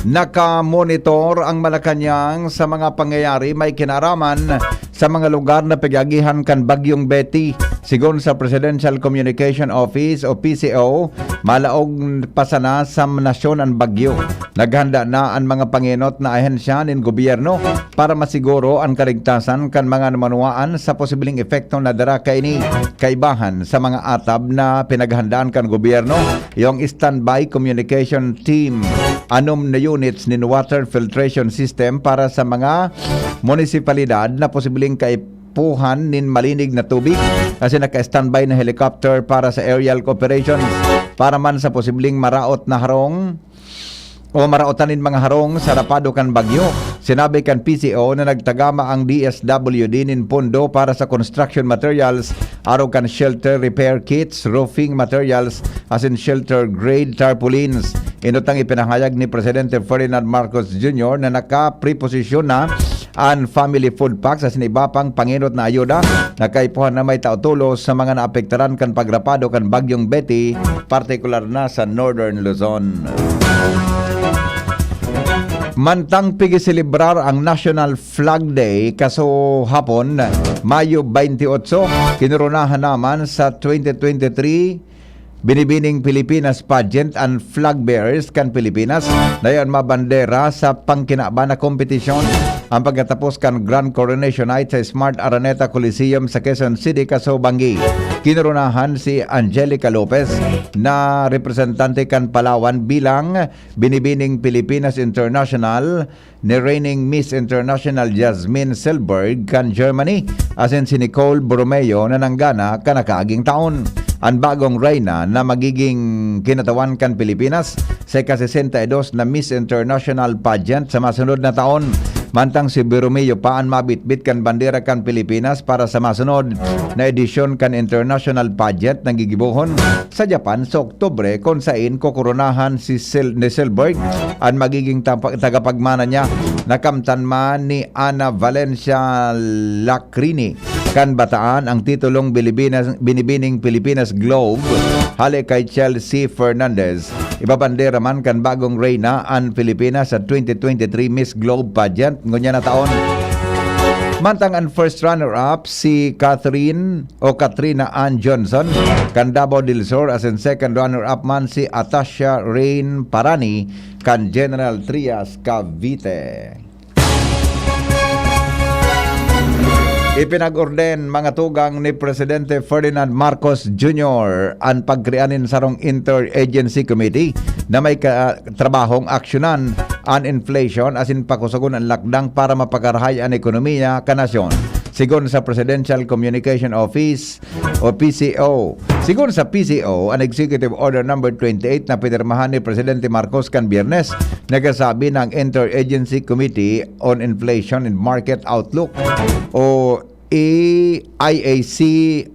Nakamonitor ang Malacañang sa mga pangyayari may kinaraman sa mga lugar na pag-agihan kan Bagyong Betty. Sigon sa Presidential Communication Office o P C O, malaog pa sana sa nasyon an bagyo. Naghanda na an mga pangenot na ahensya nin gobyerno para masiguro an kaligtasan kan mga manwaan sa posibleng epekto na dara kaini. Kaibahan sa mga atab na pinaghandaan kan gobyerno, yung standby communication team, anom na units nin water filtration system para sa mga munisipalidad na posibleng kaipuhan nin malinig na tubig, asin naka-standby na helicopter para sa aerial operations para man sa posibleng maraot na harong o maraotan nin mga harong sa rapado kan bagyo. Sinabi kan P C O na nagtagama ang D S W D nin pondo para sa construction materials, arog kan shelter repair kits, roofing materials, asin shelter grade tarpaulins. Enot ang ipinahayag ni Presidente Ferdinand Marcos Junior na nakapreposisyon na an family food packs asin iba pang pangenot na ayuda na kaipuhan na may tao tolos sa mga naapektaran kan pagrapado kan Bagyong Betty, partikular na sa Northern Luzon. Mantang pigiselebrar ang National Flag Day kaso hapon, Mayo twenty-eight, kinoronahan naman sa twenty twenty-three Binibining Pilipinas Pageant an flag bearers kan Pilipinas na iyan mabandera sa pangkinaban na kompetisyon. Ang pagkatapos kan Grand Coronation Night sa Smart Araneta Coliseum sa Quezon City, kaso banggi, kinoronahan si Angelica Lopez na representante kan Palawan bilang Binibining Pilipinas International ni reigning Miss International Jasmine Selberg kan Germany, asin si Nicole Borromeo na nanggana kan nakaaging taon. An bagong reyna na magiging kinatawan kan Pilipinas sa ika-sesenta y dos na Miss International Pageant sa masunod na taon. Mantang si Borromeo pa an mabitbit kan bandera kan Pilipinas para sa masunod na edisyon kan international pageant na gigibohon sa Japan sa Oktubre, kun sain kokoronahan si Sil-, ni Silberg an magiging tapa-, tagapagmana niya. Nakamtan man ni Ana Valencia Lacrini kan Bataan ang titulong Bilibinas, Binibining Pilipinas Globe hale kay Chelsea Fernandez. Ibabandera man kan bagong reyna an Pilipinas sa twenty twenty-three Miss Globe Pageant ngunyan na taon. Mantang an first runner-up si Catherine o Katrina Ann Johnson kan Davao del Sur, asin second runner-up man si Atasha Rain Parani kan General Trias, Cavite. Ipinag-orden, mga tugang, ni Presidente Ferdinand Marcos Junior an pagkrean nin sarong interagency committee na may ka-, trabahong aksyonan an inflation asin pakusogon an lakdang para mapakarahay an ekonomiya kan nasyon. Sigon sa Presidential Communication Office, o P C O. Sigon sa P C O, an Executive Order Number twenty-eight na pinirmahan ni Presidente Marcos kan Biyernes, nagsasabi na ang Interagency Committee on Inflation and Market Outlook o E I A C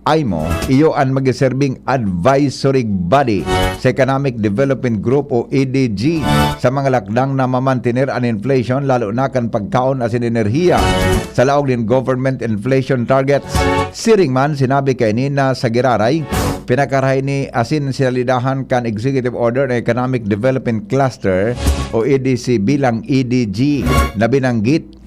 I M O, iyo an magseserbing advisory body sa Economic Development Group o E D G sa mga lakdang na mamantiner an inflation, lalo na kan pagkaon asin enerhiya, sa laog nin government inflation targets. Siring man, sinabi kaini na sa giraray, pinakarahay ni asin sinalidahan kan executive order na Economic Development Cluster o E D C bilang E D G na binanggit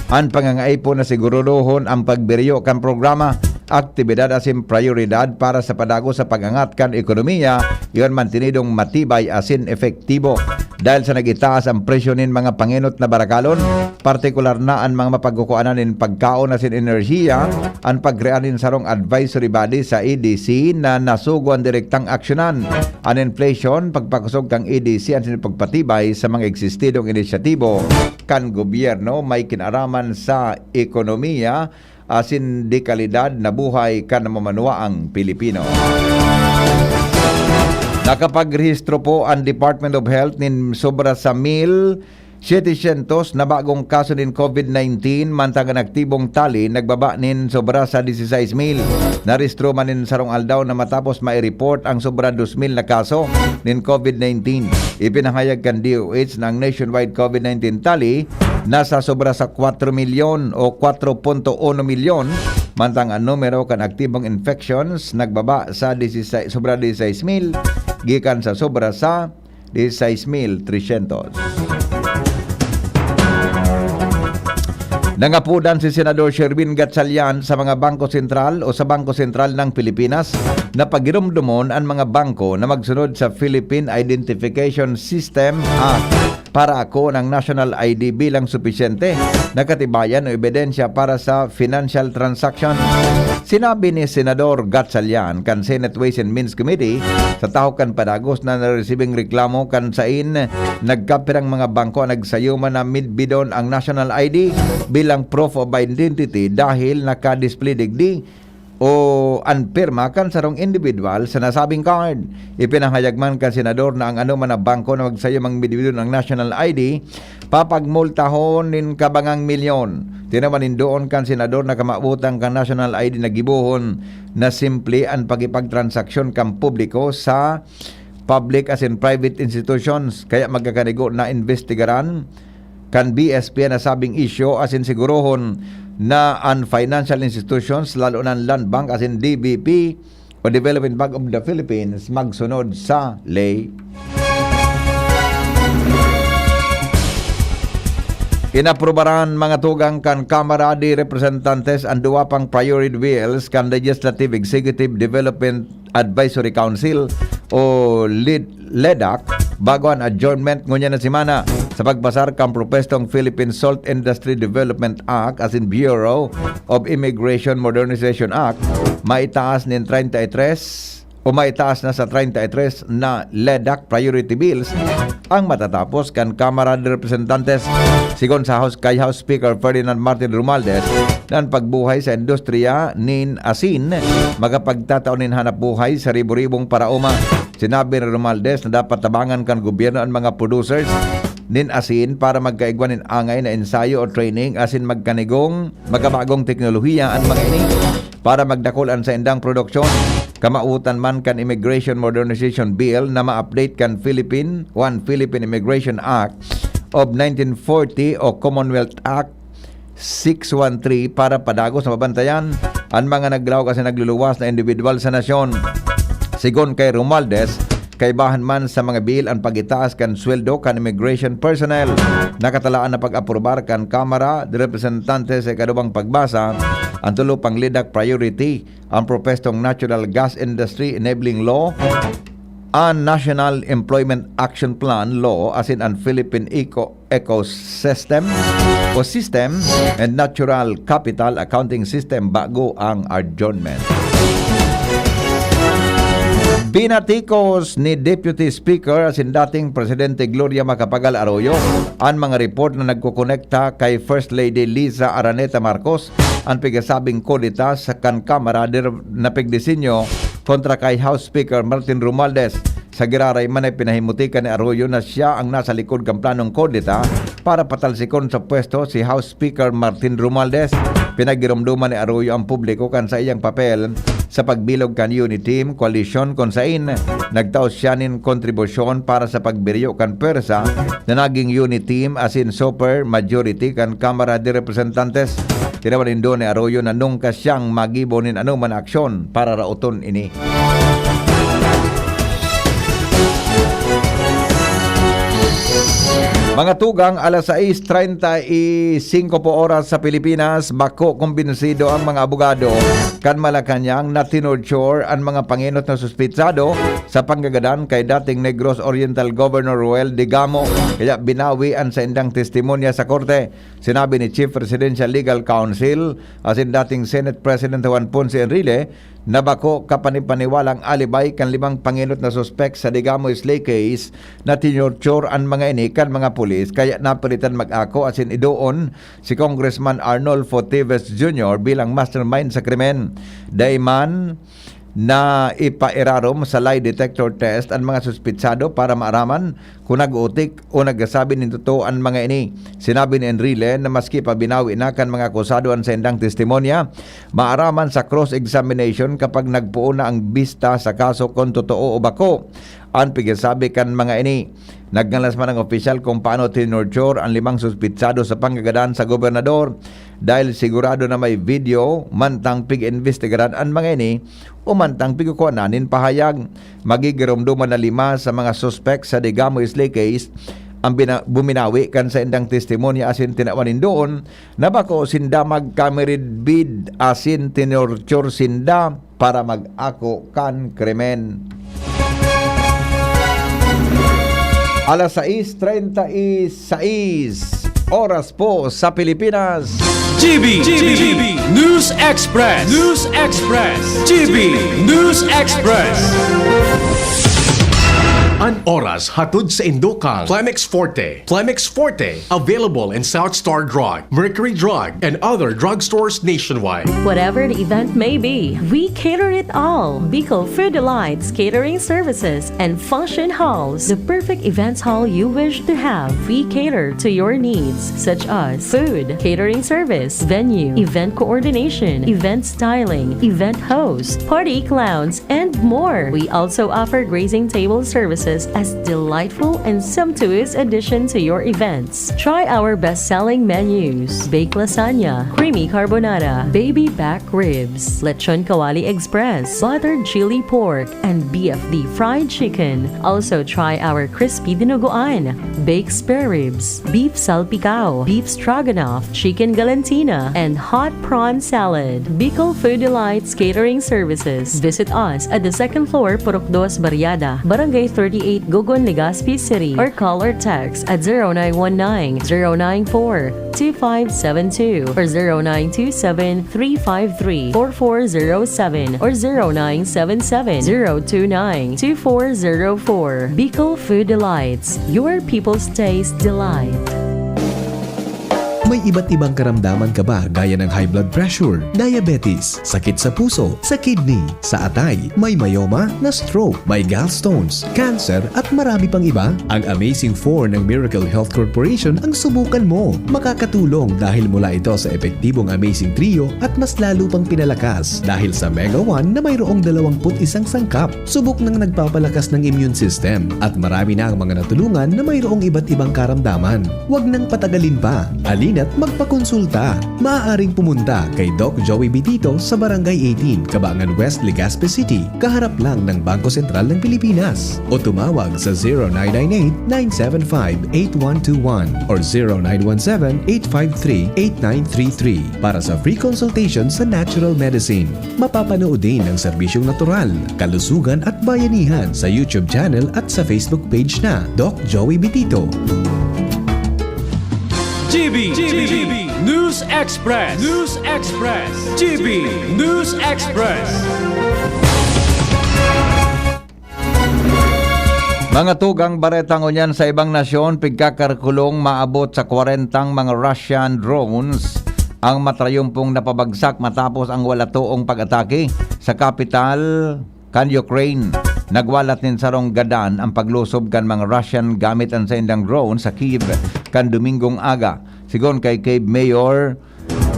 an pangangaipo na sigurudohon ang pagberyo kan programa, aktibidad asin prayoridad para sa padagos sa pag-angat kan ekonomiya, iyon mantinidong matibay asin epektibo. Dahil sa nag-itaas ang presyo nin mga pangenot na barakalon, partikular na an mga mapagkukuanan nin pagkaon asin enerhiya, an pagkrear nin sarong advisory body sa E D C na nasugo an direktang aksyonan an inflation, pagpakosog kan E D C asin pagpatibay sa mga eksistidong inisyatibo kan gobyerno may kinaraman sa ekonomiya asin dekalidad na buhay kan mamanuwaang Pilipino. Nakapagrehistro po an Department of Health nin sobra sa mil setecientos na bagong kaso nin COVID nineteen, mantang an aktibong tali nagbaba nin sobra sa dieciséis mil. Narehistro man nin sarong aldaw na matapos mai-report ang sobra dos mil na kaso nin COVID nineteen. Ipinahayag kan D O H na ang nationwide COVID nineteen tali nasa sobra sa kwatro milyon o kwatro punto uno milyon, mantang an numero kan aktibong infections nagbaba sa dieciséis, sobra dieciséis mil, gikan sa sobra sa dieciséis mil trescientos. Nangapodan si Senador Sherwin Gatchalian sa mga Bangko Sentral o sa Bangko Sentral ng Pilipinas na pagiromdomon an mga bangko na magsunod sa Philippine Identification System Act para ako ng National I D bilang supisyente na katibayan o ebidensya para sa financial transaction. Sinabi ni Senador Gatchalian kan Senate Ways and Means Committee sa tahaw kan padagos na naresibing reklamo kan sain nagkapirang mga bangko ang nagsayo man na midbidon ang national I D bilang proof of identity dahil naka-display digdi o an pirma kan sarong individual sa nasabing card. Ipinahayag man kan senador na ang anoman na bangko na magsayo mang midbidon ang national I D, papagmultahon nin kabangang milyon. Tinaman nin doon kan senador na kamaabotang kan national I D na gibohon na simple an pakipagtransaksyon kan publiko sa public asin private institutions, kaya magkakanigo na imbestigaran kan B S P an nasabing isyu asin sigurohon na an financial institutions, lalo na an Land Bank asin D B P o Development Bank of the Philippines, magsunod sa ley. Inaprubaran, mga tugang, kan Kamara de Representantes an duwa pang priority bills kan Legislative Executive Development Advisory Council o led-, ledac, bago an adjournment ngunyan na semana sa pagpasar kan propwestong Philippine Salt Industry Development Act asin Bureau of Immigration Modernization Act, maitaas nin treinta y tres o maitaas na sa treinta y tres na ledac priority bills ang matatapos kan Kamara de Representantes. Sigon sa House, kay House Speaker Ferdinand Martin Romualdez, na an pagbuhay sa industriya nin asin makapagtatao nin hanap buhay sa ribo-ribong paraoma. Sinabi ni Romualdez na dapat tabangan kan gobyerno an mga producers nin asin para magkaigwa nin angay na ensayo o training asin magkanigong makabagong teknolohiya an mga ini para magdakul an saindang produksyon. Kamawotan man kan Immigration Modernization Bill na ma-update kan Philippine, One Philippine Immigration Act of nineteen forty o Commonwealth Act six one three para padagos na mabantayan an mga naglaog asin nagluluwas na individual sa nasyon. Sigon kay Romualdez, kaibahan man sa mga bill an pagitaas kan sweldo kan immigration personnel. Nakatalaan na pag-aprobar kan Kamara de Representantes sa ikaduwang pagbasa an tulo pang lidak priority, ang propestong Natural Gas Industry Enabling Law, an National Employment Action Plan Law asin an Philippine Eco Ecosystem o System and Natural Capital Accounting System bago ang adjournment. Binatikos ni Deputy Speaker asin dating Presidente Gloria Macapagal Arroyo an mga report na nagkokonekta kay First Lady Liza Araneta Marcos, an pigasabing kudeta sa kan Kamara de, na pigdisenyo kontra kay House Speaker Martin Romualdez. Sa giraray man ay pinahimutika ni Arroyo na siya ang nasa likod kan planong kudeta para patalsikon sa pwesto si House Speaker Martin Romualdez. Pinagiromdoman ni Arroyo ang publiko kan saiyang papel sa pagbilog kan Uniteam Coalition, kun sain nagtao siya nin kontribusyon para sa pagbiryo kan pwersa na naging Uniteam asin super majority kan Kamara de Representantes. Tinawan nindo ni Arroyo na nungka siyang magibo nin anoman na aksyon para raoton ini. Mga tugang, alas sais treinta y cinco po oras sa Pilipinas, bako kumbinsido ang mga abogado kan Malacañang na tinorture an mga pangenot na suspitsado sa panggagadan kay dating Negros Oriental Governor Roel Digamo, kaya binawi an saindang testimonya sa korte. Sinabi ni Chief Presidential Legal Counsel asin dating Senate President Juan Ponce Enrile na bako kapanipaniwalang alibay kan limang pangenot na suspek sa Digamo Slay Case na tinorture an mga ini kan mga pulis, kaya napilitan mag-ako asin idoon si Congressman Arnolfo Teves Junior bilang mastermind sa krimen. Dai man na ipairarom sa lie detector test an mga suspitsado para maaraman kung nag-utik o nagsasabi nin totoo an mga ini. Sinabi ni Enrile na maski pa binawi na kan mga akusado an saindang testimonya, maaraman sa cross-examination kapag nagpoon na ang bista sa kaso kung totoo o bako an pigsasabi kan mga ini. Nagngalas man ang opisyal kung paano tinorture an limang suspitsado sa panggagadan sa gobernador, dahil sigurado na may video mantang pig-imbestigaran an mga ini o mantang pigkukuhanan nin pahayag. Magigiromdoman na lima sa mga suspek sa Digamo Slay Case ang bina-, buminawi kan saindang testimonya asin tinawan nindoon na bako sinda magkamiridbid asin tinorture sinda para mag-ako kan krimen. Alas sais treinta y seis oras po sa Pilipinas. G B, G B, News Express, News Express, G B News Express. An oras hatod sa indo kan Plemex Forte. Plemex Forte, available in South Star Drug, Mercury Drug, and other drugstores nationwide. Whatever the event may be, we cater it all. Bicol Food Delights Catering Services and Function Halls, the perfect events hall you wish to have. We cater to your needs, such as food, catering service, venue, event coordination, event styling, event host, party clowns, and more. We also offer grazing table services as delightful and sumptuous addition to your events. Try our best-selling menus: baked lasagna, creamy carbonara, baby back ribs, lechon kawali express, buttered chili pork, and B F D fried chicken. Also try our crispy dinuguan, baked spare ribs, beef salpicao, beef stroganoff, chicken galantina, and hot prawn salad. Bicol Food Delights Catering Services. Visit us at the second floor, Purok Dos Barriada, Barangay thirty-eight, Gogon, Legazpi City, or call or text at zero nine one nine, zero nine four, two five seven two or zero nine two seven, three five three, four four zero seven or zero nine seven seven, zero two nine, two four zero four. Bicol Food Delights, your people's taste delight. May iba't ibang karamdaman ka ba, gaya ng high blood pressure, diabetes, sakit sa puso, sa kidney, sa atay, may myoma, na-stroke, may gallstones, cancer, at marami pang iba? Ang Amazing Four ng Miracle Health Corporation ang subukan mo. Makakatulong dahil mula ito sa epektibong Amazing Trio at mas lalo pang pinalakas dahil sa Mega One na mayroong dalawang put isang sangkap. Subok nang nagpapalakas ng immune system at marami na ang mga natulungan na mayroong iba't ibang karamdaman. Huwag nang patagalin pa. Halina't magpakonsulta. Maaaring pumunta kay Doc Joey Bitito sa Barangay eighteen, Cabangan West, Legazpi City, kaharap lang ng Bangko Sentral ng Pilipinas. O tumawag sa zero nine nine eight, nine seven five, eight one two one or zero nine one seven, eight five three, eight nine three three para sa free consultation sa natural medicine. Mapapanood din ang serbisyong natural, kalusugan at bayanihan sa YouTube channel at sa Facebook page na Doc Joey Bitito. G B, G B, News Express, News Express, G B News Express. Mga tugang bareta ngunyan sa ibang nasyon, pigkakarkulong maabot sa kwarentang mga Russian drones ang matrayumpong napabagsak matapos ang wala toong pag-atake sa kapital kan Ukraine. Nagwalat nin sarong gadan ang paglusob kan mga Russian gamit an saindang drone sa Kyiv kan Domingong aga. Sigon kay Kyiv Mayor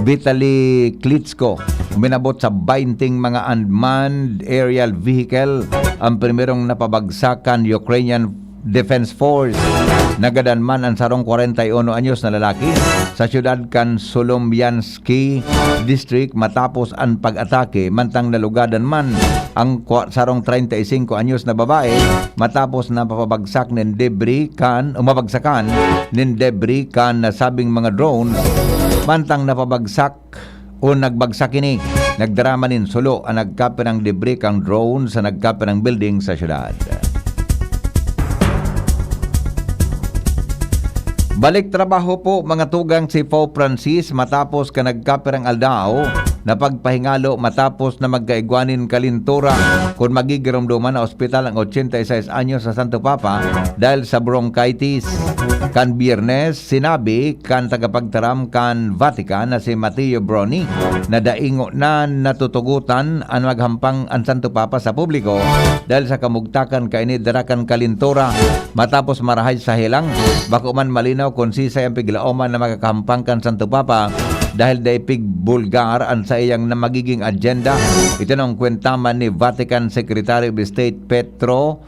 Vitali Klitschko, uminabot sa baynting mga unmanned aerial vehicle ang primerong napabagsak kan Ukrainian Defense Force. Nagadan man an sarong kwarenta y uno anyos na lalaki sa siyudad kan Solomyansk District matapos an pag-atake, mantang nalugadan man ang kwa-, sarong treinta y cinco anyos na babae matapos na mapabagsak nin debris kan, o mabagsakan nin debris kan nasabing mga drone, mantang napabagsak o nagbagsak ini. Nagdrama nin sulo an nagkapirang debris kan drone sa nagkapirang building sa syudad. Balik trabaho po, mga tugang, si Pope Francis matapos kan nagkapirang aldaw na pagpahingalo matapos na magkaigwa nin kalintura kun magigiromdoman na ospital ang ochenta y seis anyos na Santo Papa dahil sa bronchitis. Kan Biyernes, sinabi kan tagapagtaram kan Vatican na si Matteo Bruni na dai ngona natutugotan an maghampang an Santo Papa sa publiko dahil sa kamugtakan kaini dara kan kalintura. Matapos marahay sa helang, bako man malinaw kun sisay ang piglaoman na makakahampang kan Santo Papa dahil dai pigbulgar an saiyang na magiging agenda. Ito na ang kwenta man ni Vatican Secretary of State Petro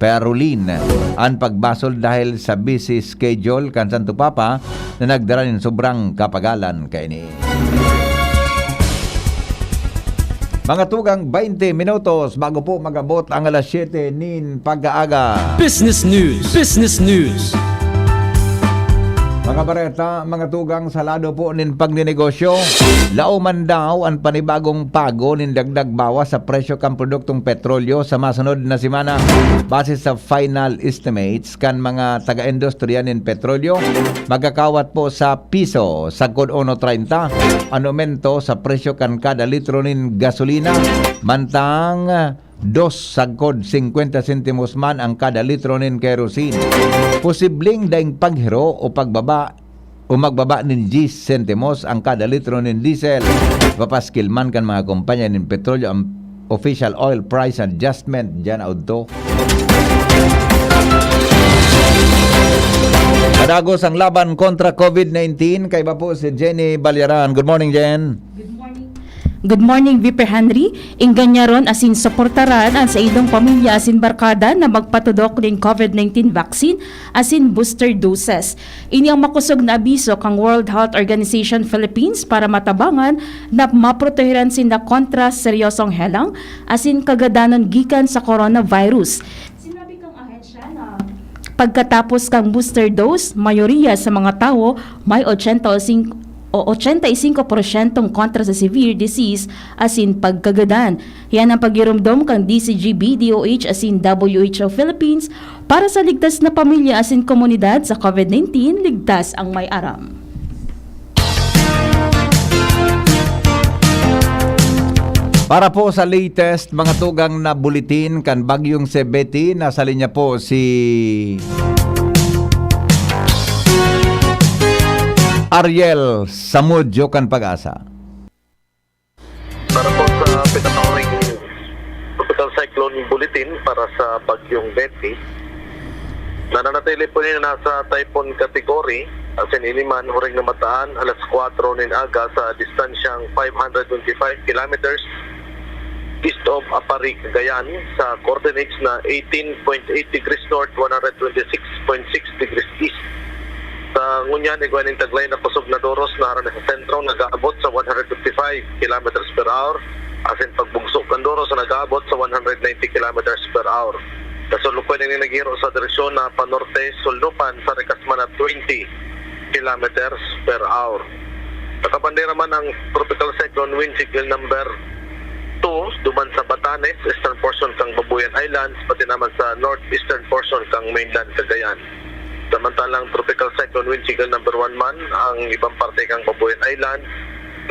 Parolin an pagbasol dahil sa busy schedule kan Santo Papa na nagdara nin sobrang kapagalan kaini. Mga tugang, baynte minutos bago po mag-abot ang alas siyete nin pag-aaga. Business News. Business News. Mga bareta, mga tugang, sa lado po nin pagninegosyo, laoman daw an panibagong pago nin dagdag bawas sa presyo kan produktong petrolyo sa masunod na semana. Base sa final estimates kan mga taga-industriya nin petrolyo, magkakawat po sa piso sagkod uno treinta an aumento sa presyo kan kada litro nin gasolina, mantang dos sagkod singkwenta sentimos man ang kada litro nin kerosene. Posibleng daing paghiro o pagbaba o magbaba nin diyes sentimos ang kada litro nin diesel. Ipapaskil man kan mga kompanya nin petrolyo ang official oil price adjustment diyan audto. Padagos ang laban kontra COVID nineteen. Kaiba po si Jenny Balyaran. Good morning, Jen. Good morning. Good morning, Viper Henry. Ingganyaron asin suportaran an saindong pamilya asin barkada na magpatudok nin COVID nineteen vaccine asin booster doses. Ini ang makosog na abiso kan World Health Organization Philippines para matabangan na maprotehiran sinda kontra seryosong helang asin kagadanon gikan sa coronavirus. Sinabi kan ahensya na pagkatapos kan booster dose, mayoriya sa mga tawo may ochenta o singko, o ochenta y cinco porsyentong kontra sa severe disease asin pagkagadan. Yan ang pagiromdom kan D C G B, D O H asin W H O Philippines para sa ligtas na pamilya asin komunidad. Sa COVID nineteen, ligtas ang may aram. Para po sa latest mga tugang na bulletin kan Bagyong Sebeti, nasa linya po si Ariel Samudyo kan Pag-asa. Para po sa pinakahuring Tropical Cyclone Bulletin para sa Bagyong Betty, nananatili po niya nasa typhoon category, asin ini man huring namataan alas kwatro nin aga sa distansyang five hundred twenty-five kilometers east of Aparri, Cagayan, sa coordinates na eighteen point eight degrees north, one hundred twenty-six point six degrees east. Sa ngunyan, igwa ning taglay na kusog na doros na aran sa sentro, nag-aabot sa one hundred fifty-five kilometers per hour, asin pagbugso kan doros na nag-aabot sa one hundred ninety kilometers per hour. Kasulukwan ini naghiro sa direksyon na panorte, sulnupan sa rikas man na twenty kilometers per hour. Nakabandera man ang Tropical Cyclone Wind Signal number two duman sa Batanes, eastern portion kang Babuyan Islands, pati naman sa northeastern portion kang mainland Cagayan. Samantalang Tropical Cyclone Wind Signal number one man ang ibang parte kang Babuyan Island,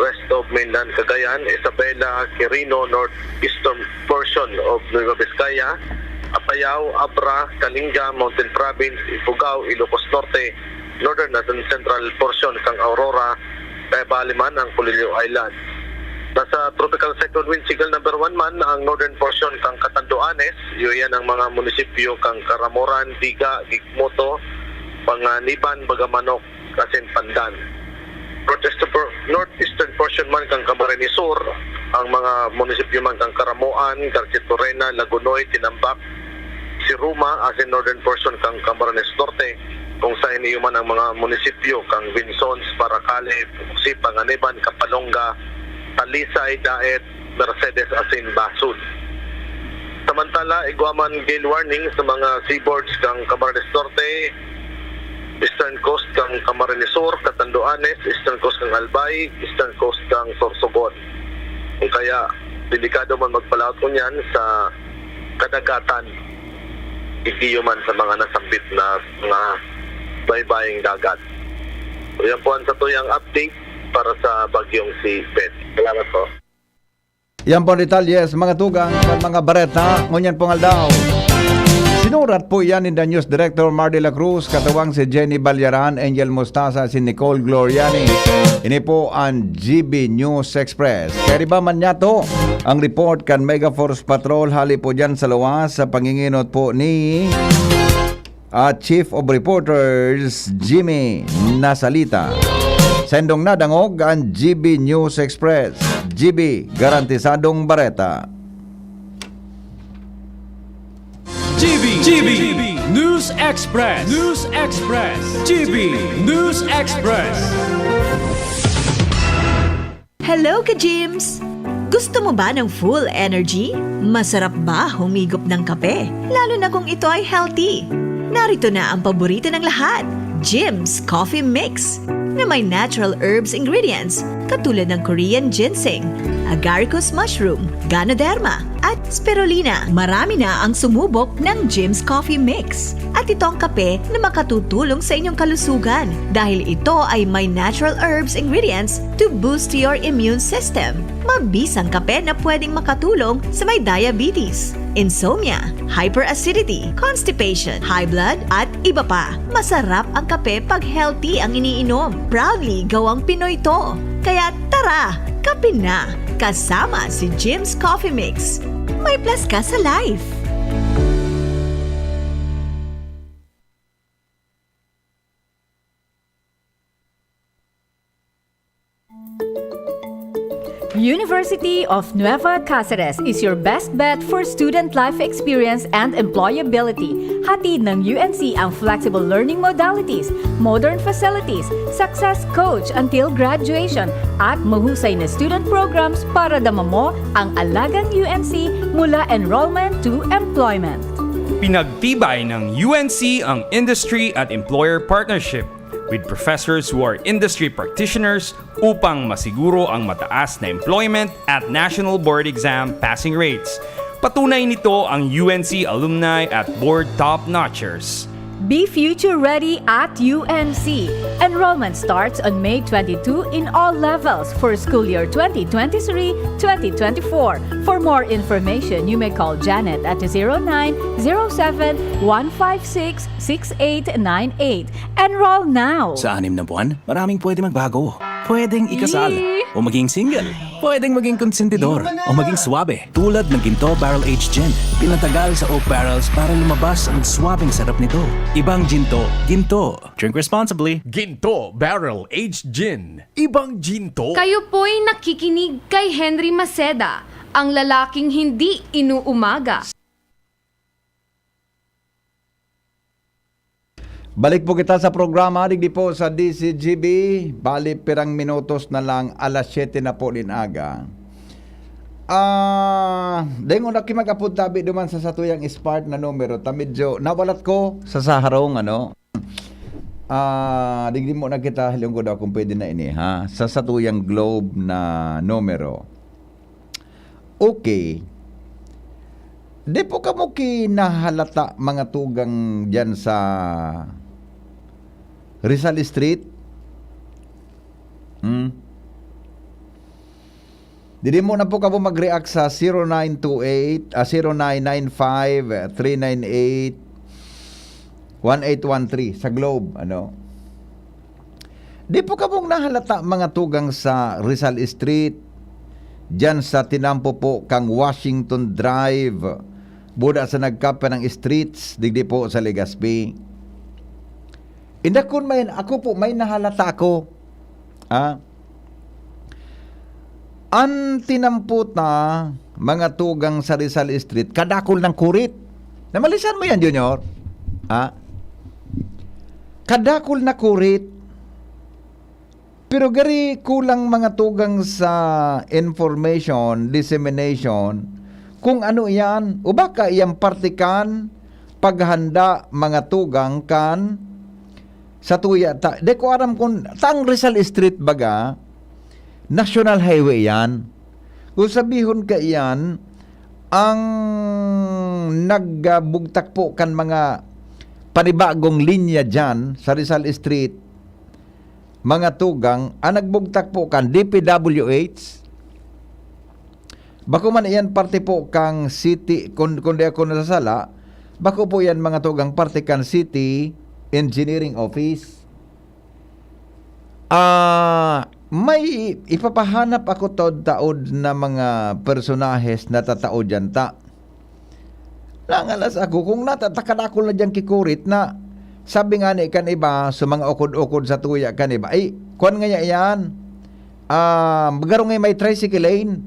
rest of mainland Cagayan, Isabela, Quirino, northeastern portion of Nueva Vizcaya, Apayao, Abra, Kalinga, Mountain Province, Ifugao, Ilocos Norte, northern at central portion kang Aurora, kaya bali man ang Polillo Island. Nasa Tropical Cyclone Wind Signal number one man ang northern portion kang Catanduanes, iyo yan ang mga munisipyo kang Caramoran, Diga, Gigmoto, Panganiban, Bagamanok, asin Pandan. Northeastern por-, northeastern portion man kang Camarines Sur, ang mga munisipyo man kang Caramoan, Garchitorena, Lagonoy, Tinambac, Siruma, asin northern portion kang Camarines Norte, kung saen iyo man ang mga munisipyo kang Vinzons, Paracale, Pocosi, Panganiban, Capalonga, Talisay, Daet, Mercedes asin Basud. Samantala, igwa man gale warning sa mga seaboards kang Camarines Norte, eastern coast kang Camarines Sur, Catanduanes, eastern coast kang Albay, eastern coast kang Sorsogon. Kung kaya, delikado man magpalaot ngunyan sa kadagatan, igiyo man sa mga nasambit na mga baybaying dagat. So, yan po ang satuyang update para sa bagyong si Bet. Salamat po. Yan po ang detalye sa mga tugang kan mga bareta ngunyan pong aldaw. Sinurat po yan ni The News Director Mar de la Cruz, katuwang si Jenny Balyaran, Angel Mostasa, si Nicole Gloriani. Ini po ang G B News Express. Kaya di ba man niya to ang report kan Mega Force Patrol hali po dyan sa luwas sa panginginot po ni at Chief of Reporters, Jimmy Nasalita. Sendong nadangog ang G B News Express. G B, garantisadong bareta. G B, G B, News Express, News Express, G B, News Express. Hello, ka-Gyms! Gusto mo ba ng full energy? Masarap ba humigop ng kape? Lalo na kung ito ay healthy. Narito na ang paborito ng lahat, Gyms Coffee Mix, na may natural herbs ingredients katulad ng Korean ginseng, agaricus mushroom, ganoderma, at spirulina. Marami na ang sumubok ng Gyms Coffee Mix. At ito ang kape na makatutulong sa inyong kalusugan dahil ito ay may natural herbs ingredients to boost your immune system. Mabisang kape na pwedeng makatulong sa may diabetes, insomnia, hyperacidity, constipation, high blood, at iba pa. Masarap ang kape pag healthy ang iniinom. Proudly gawang Pinoy to. Kaya tara, kape na! Kasama si Jim's Coffee Mix. May plus ka sa life! University of Nueva Caceres is your best bet for student life experience and employability. Hatid ng U N C ang flexible learning modalities, modern facilities, success coach until graduation, at mahusay na student programs para dama mo ang alagang U N C mula enrollment to employment. Pinagtibay ng U N C ang industry at employer partnership with professors who are industry practitioners upang masiguro ang mataas na employment at national board exam passing rates. Patunay nito ang U N C alumni at board top-notchers. Be future ready at U N C. Enrollment starts on May twenty-two in all levels for school year twenty twenty-three twenty twenty-four. For more information, you may call Janet at zero nine zero seven one five six six eight nine eight. Enroll now! Sa anim na buwan, maraming pwede magbago. Pwedeng ikasal, Yee! O maging single. Pwedeng maging konsentidor, o maging swabe, tulad ng Ginto Barrel Aged Gin. Pinatagal sa oak barrels para lumabas ang swabeng sarap nito. Ibang Ginto, Ginto. Drink responsibly. Ginto Barrel Aged Gin. Ibang Ginto. Kayo po'y nakikinig kay Henry Maceda, ang lalaking hindi inuumaga. Balik po kita sa programa, digdi po sa D Z G B. Bali, pirang minutos na lang, alas siyete na po nin aga. Ah, dengon aki mag-apod tabi duman sa satuyang Spark na numero. Ta medyo nawalat ko sa saharong, ano. Ah, digdi mo na kita, hilong ko daw kung pwede na ini, ha? Sa satuyang Globe na numero. Okay. Di po kamo kinahalata, mga tugang, diyan sa Rizal Street? Hmm? Didi mo na po kamo mag-react sa zero nine two eight, ah, zero nine nine five, three nine eight, one eight one three sa Globe, ano? Di po kamong nahalata, mga tugang, sa Rizal Street, diyan sa tinampo po kang Washington Drive, buda sa nagkape ng streets, digdi po sa Legazpi. Inda kun may, ako po, may nahalata ako. Ah? An tinampo ta, mga tugang, sa Rizal Street, kadakul ng kurit. Namalisan mo yan, Junior? Ah? Kadakul na kurit. Pero gari kulang, mga tugang, sa information, dissemination, kung ano iyan, o baka iyang parte kan paghanda, mga tugang, kan sa tuya ta, di ko aram kung ta ang Rizal Street baga, National Highway yan. Kung sabihon ka iyan, ang nagbugtak po kan mga panibagong linya diyan sa Rizal Street, mga tugang, ang nagbugtak po kan D P W H, bako man iyan parte po kang city, kun, kun di ako nasasala, bako po iyan, mga tugang, parte kan City Engineering Office. Ah, may ipapahanap ako taod-taod na mga personahes na tatao diyan ta. Nangalas ako kung nata-, takadakol na diyan kikurit na sabi nga ni kan iba, sa mga ukod-ukod sa tuya kan iba, "Ay, kwan ngaya iyan, ah, garo nga may tricycle lane.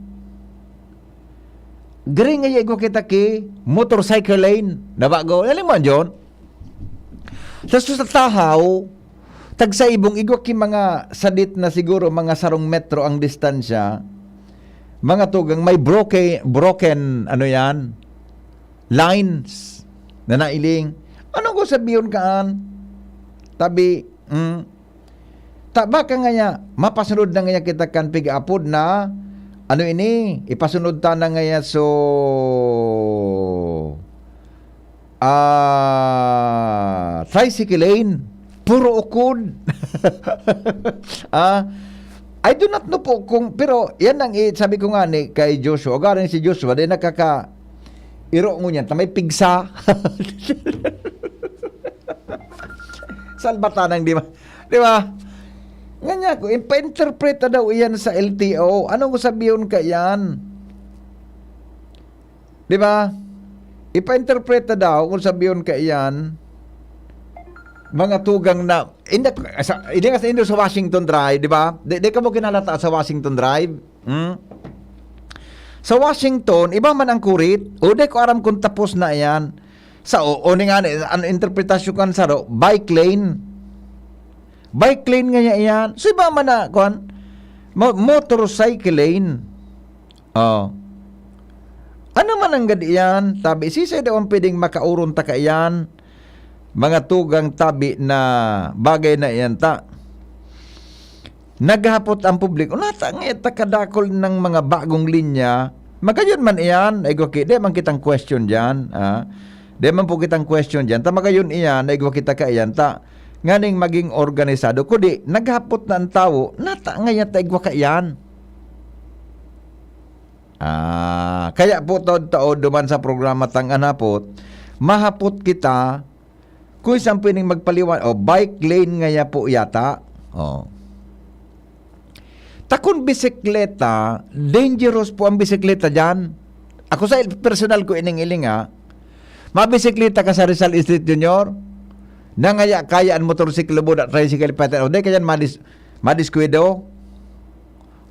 Gari ngaya igwa kita ki motorcycle lane." Nabago. Alam mo, John? Tapos sa tahaw, tagsaibong igwa ki mga sadit na siguro mga sarong metro ang distansya, mga tugang may broke-, broken, ano yan, lines na nailing. Ano ko sabihon kaan? Tabi, mm, ta baka ngaya, mapasunod na ngaya kita kan pig-apod na, ano ini, ipasunod ta na ngaya, so, ah, tricycle lane. Puro ukod. Ah, I do not know po kung, pero yan ang i-, sabi ko nga ni kay Joshua, galing si Joshua, di nakaka-, iro ngunyan, ta may pigsa. Salbatanang, di ba? Di ba? Nganya ko, ipa-interpreta daw iyan sa L T O. Anong sabihon ka iyan? Di ba? Ipa-interpreta daw kung sabihon ka iyan, mga tugang na, hindi, sa, hindi ka sa, hindi sa Washington Drive, di ba? Di, di ka mo kinalata sa Washington Drive? Hmm? Sa Washington, iba man ang kurit, o di ko aram kung tapos na iyan. Sa, o, o ni nga ni, ang interpretasyon kan saro, bike lane. Bike lane nga niya iyan. So, iba man na, kwan, mo-, motorcycle lane. Oh. Ano man ang gad iyan? Tabi, sisay daw ang pwedeng makauron ta kaiyan? Mga tugang tabi na bagay na iyan ta. Naghahapot ang publiko, "Nata nga ita kadakol ng mga bagong linya?" Magayon man iyan, ay, okay, di man kitang question diyan, ah. Di man po kitang question diyan. Ta magayon iyan, naigwa kita kaiyan, ta nganing maging organisado. Kundi, naghapot na ang tawo, nata ngayon ta igwa kaiyan. Ah, kaya po taod-taod duman sa programa tang anhapot, mahapot kita kung saan pwedeng magpaliwan, o bike lane ngaya po yata. Oh. Ta kun bisikleta, dangerous po ang bisikleta diyan. Ako sa personal ko ining iling, ha. Mabisikleta ka sa Rizal Street, Junior, nangaya-kaya ang motorsiklo mo, da-, tricycle, pati, o di ka diyan madis-, madiskuido.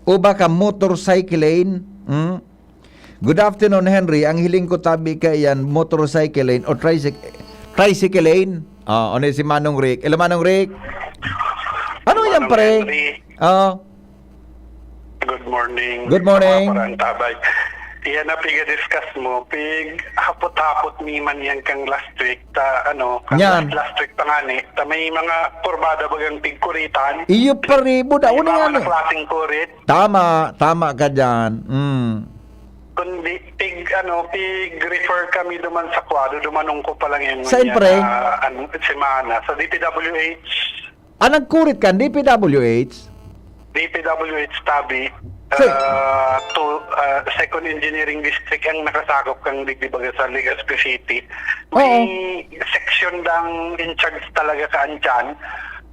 O baka motorcycle lane, hmm? Good afternoon, Henry. Ang hiling ko tabi kaiyan, motorcycle lane o tricyc-, tricycle lane. Ah, ano si Manong Rick? Hello, Manong Rick. Ano yan, Manong pre? Henry. Ah. Good morning. Good morning. Mga parang tabay. Iyan na piga-discuss mo. Pig hapot-hapot ni man yan kang last week. Ta, ano, kang Yan. last, last week pa nga ni. Ta may mga kurbada bagang pigkuritan. Iyo, pare, buda, May una mga nga ni. Klaseng kurit. Tama, tama ka dyan. Mm. Kundi, pig, ano, pig-refer kami duman sa Quado, dumanong ko pa lang yan Saan, ngunyan pre? na, ano, semana. Sa D P W H. Ah, nagkurit ka, D P W H? D P W H tabi, Sir. ah, to, ah, Second Engineering District ang nakasakop kang digdi baga sa Legazpi City. May Oo. section dang in charge talaga ka andyan.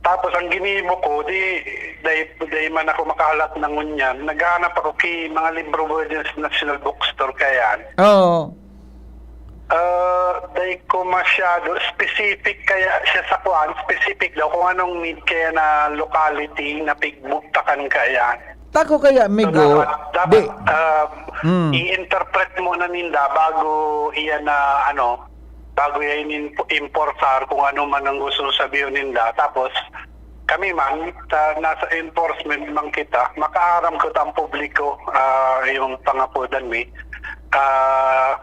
Tapos ang ginibo ko, di, dahil, dahil man ako makahalat na ngunyan, naghahanap ako kay mga libro mo dyan sa National Bookstore, kaya yan. Oo. Ah, dai ko masyado specific kaya siya sa kuan, specific daw kung anong need kaya na locality na pigbugtakan kaya. Tako kaya, So, migo, dapat, dapat, di, ah, mm. i-interpret mo na ninda bago iyan na, ano, bago iyan in-, enforcear kung ano man ang gusto sabihin ninda. Tapos, kami man, ta-, nasa enforcement man kita, makaaram ko ta ang publiko, ah, yung pangapodan mi. Ah,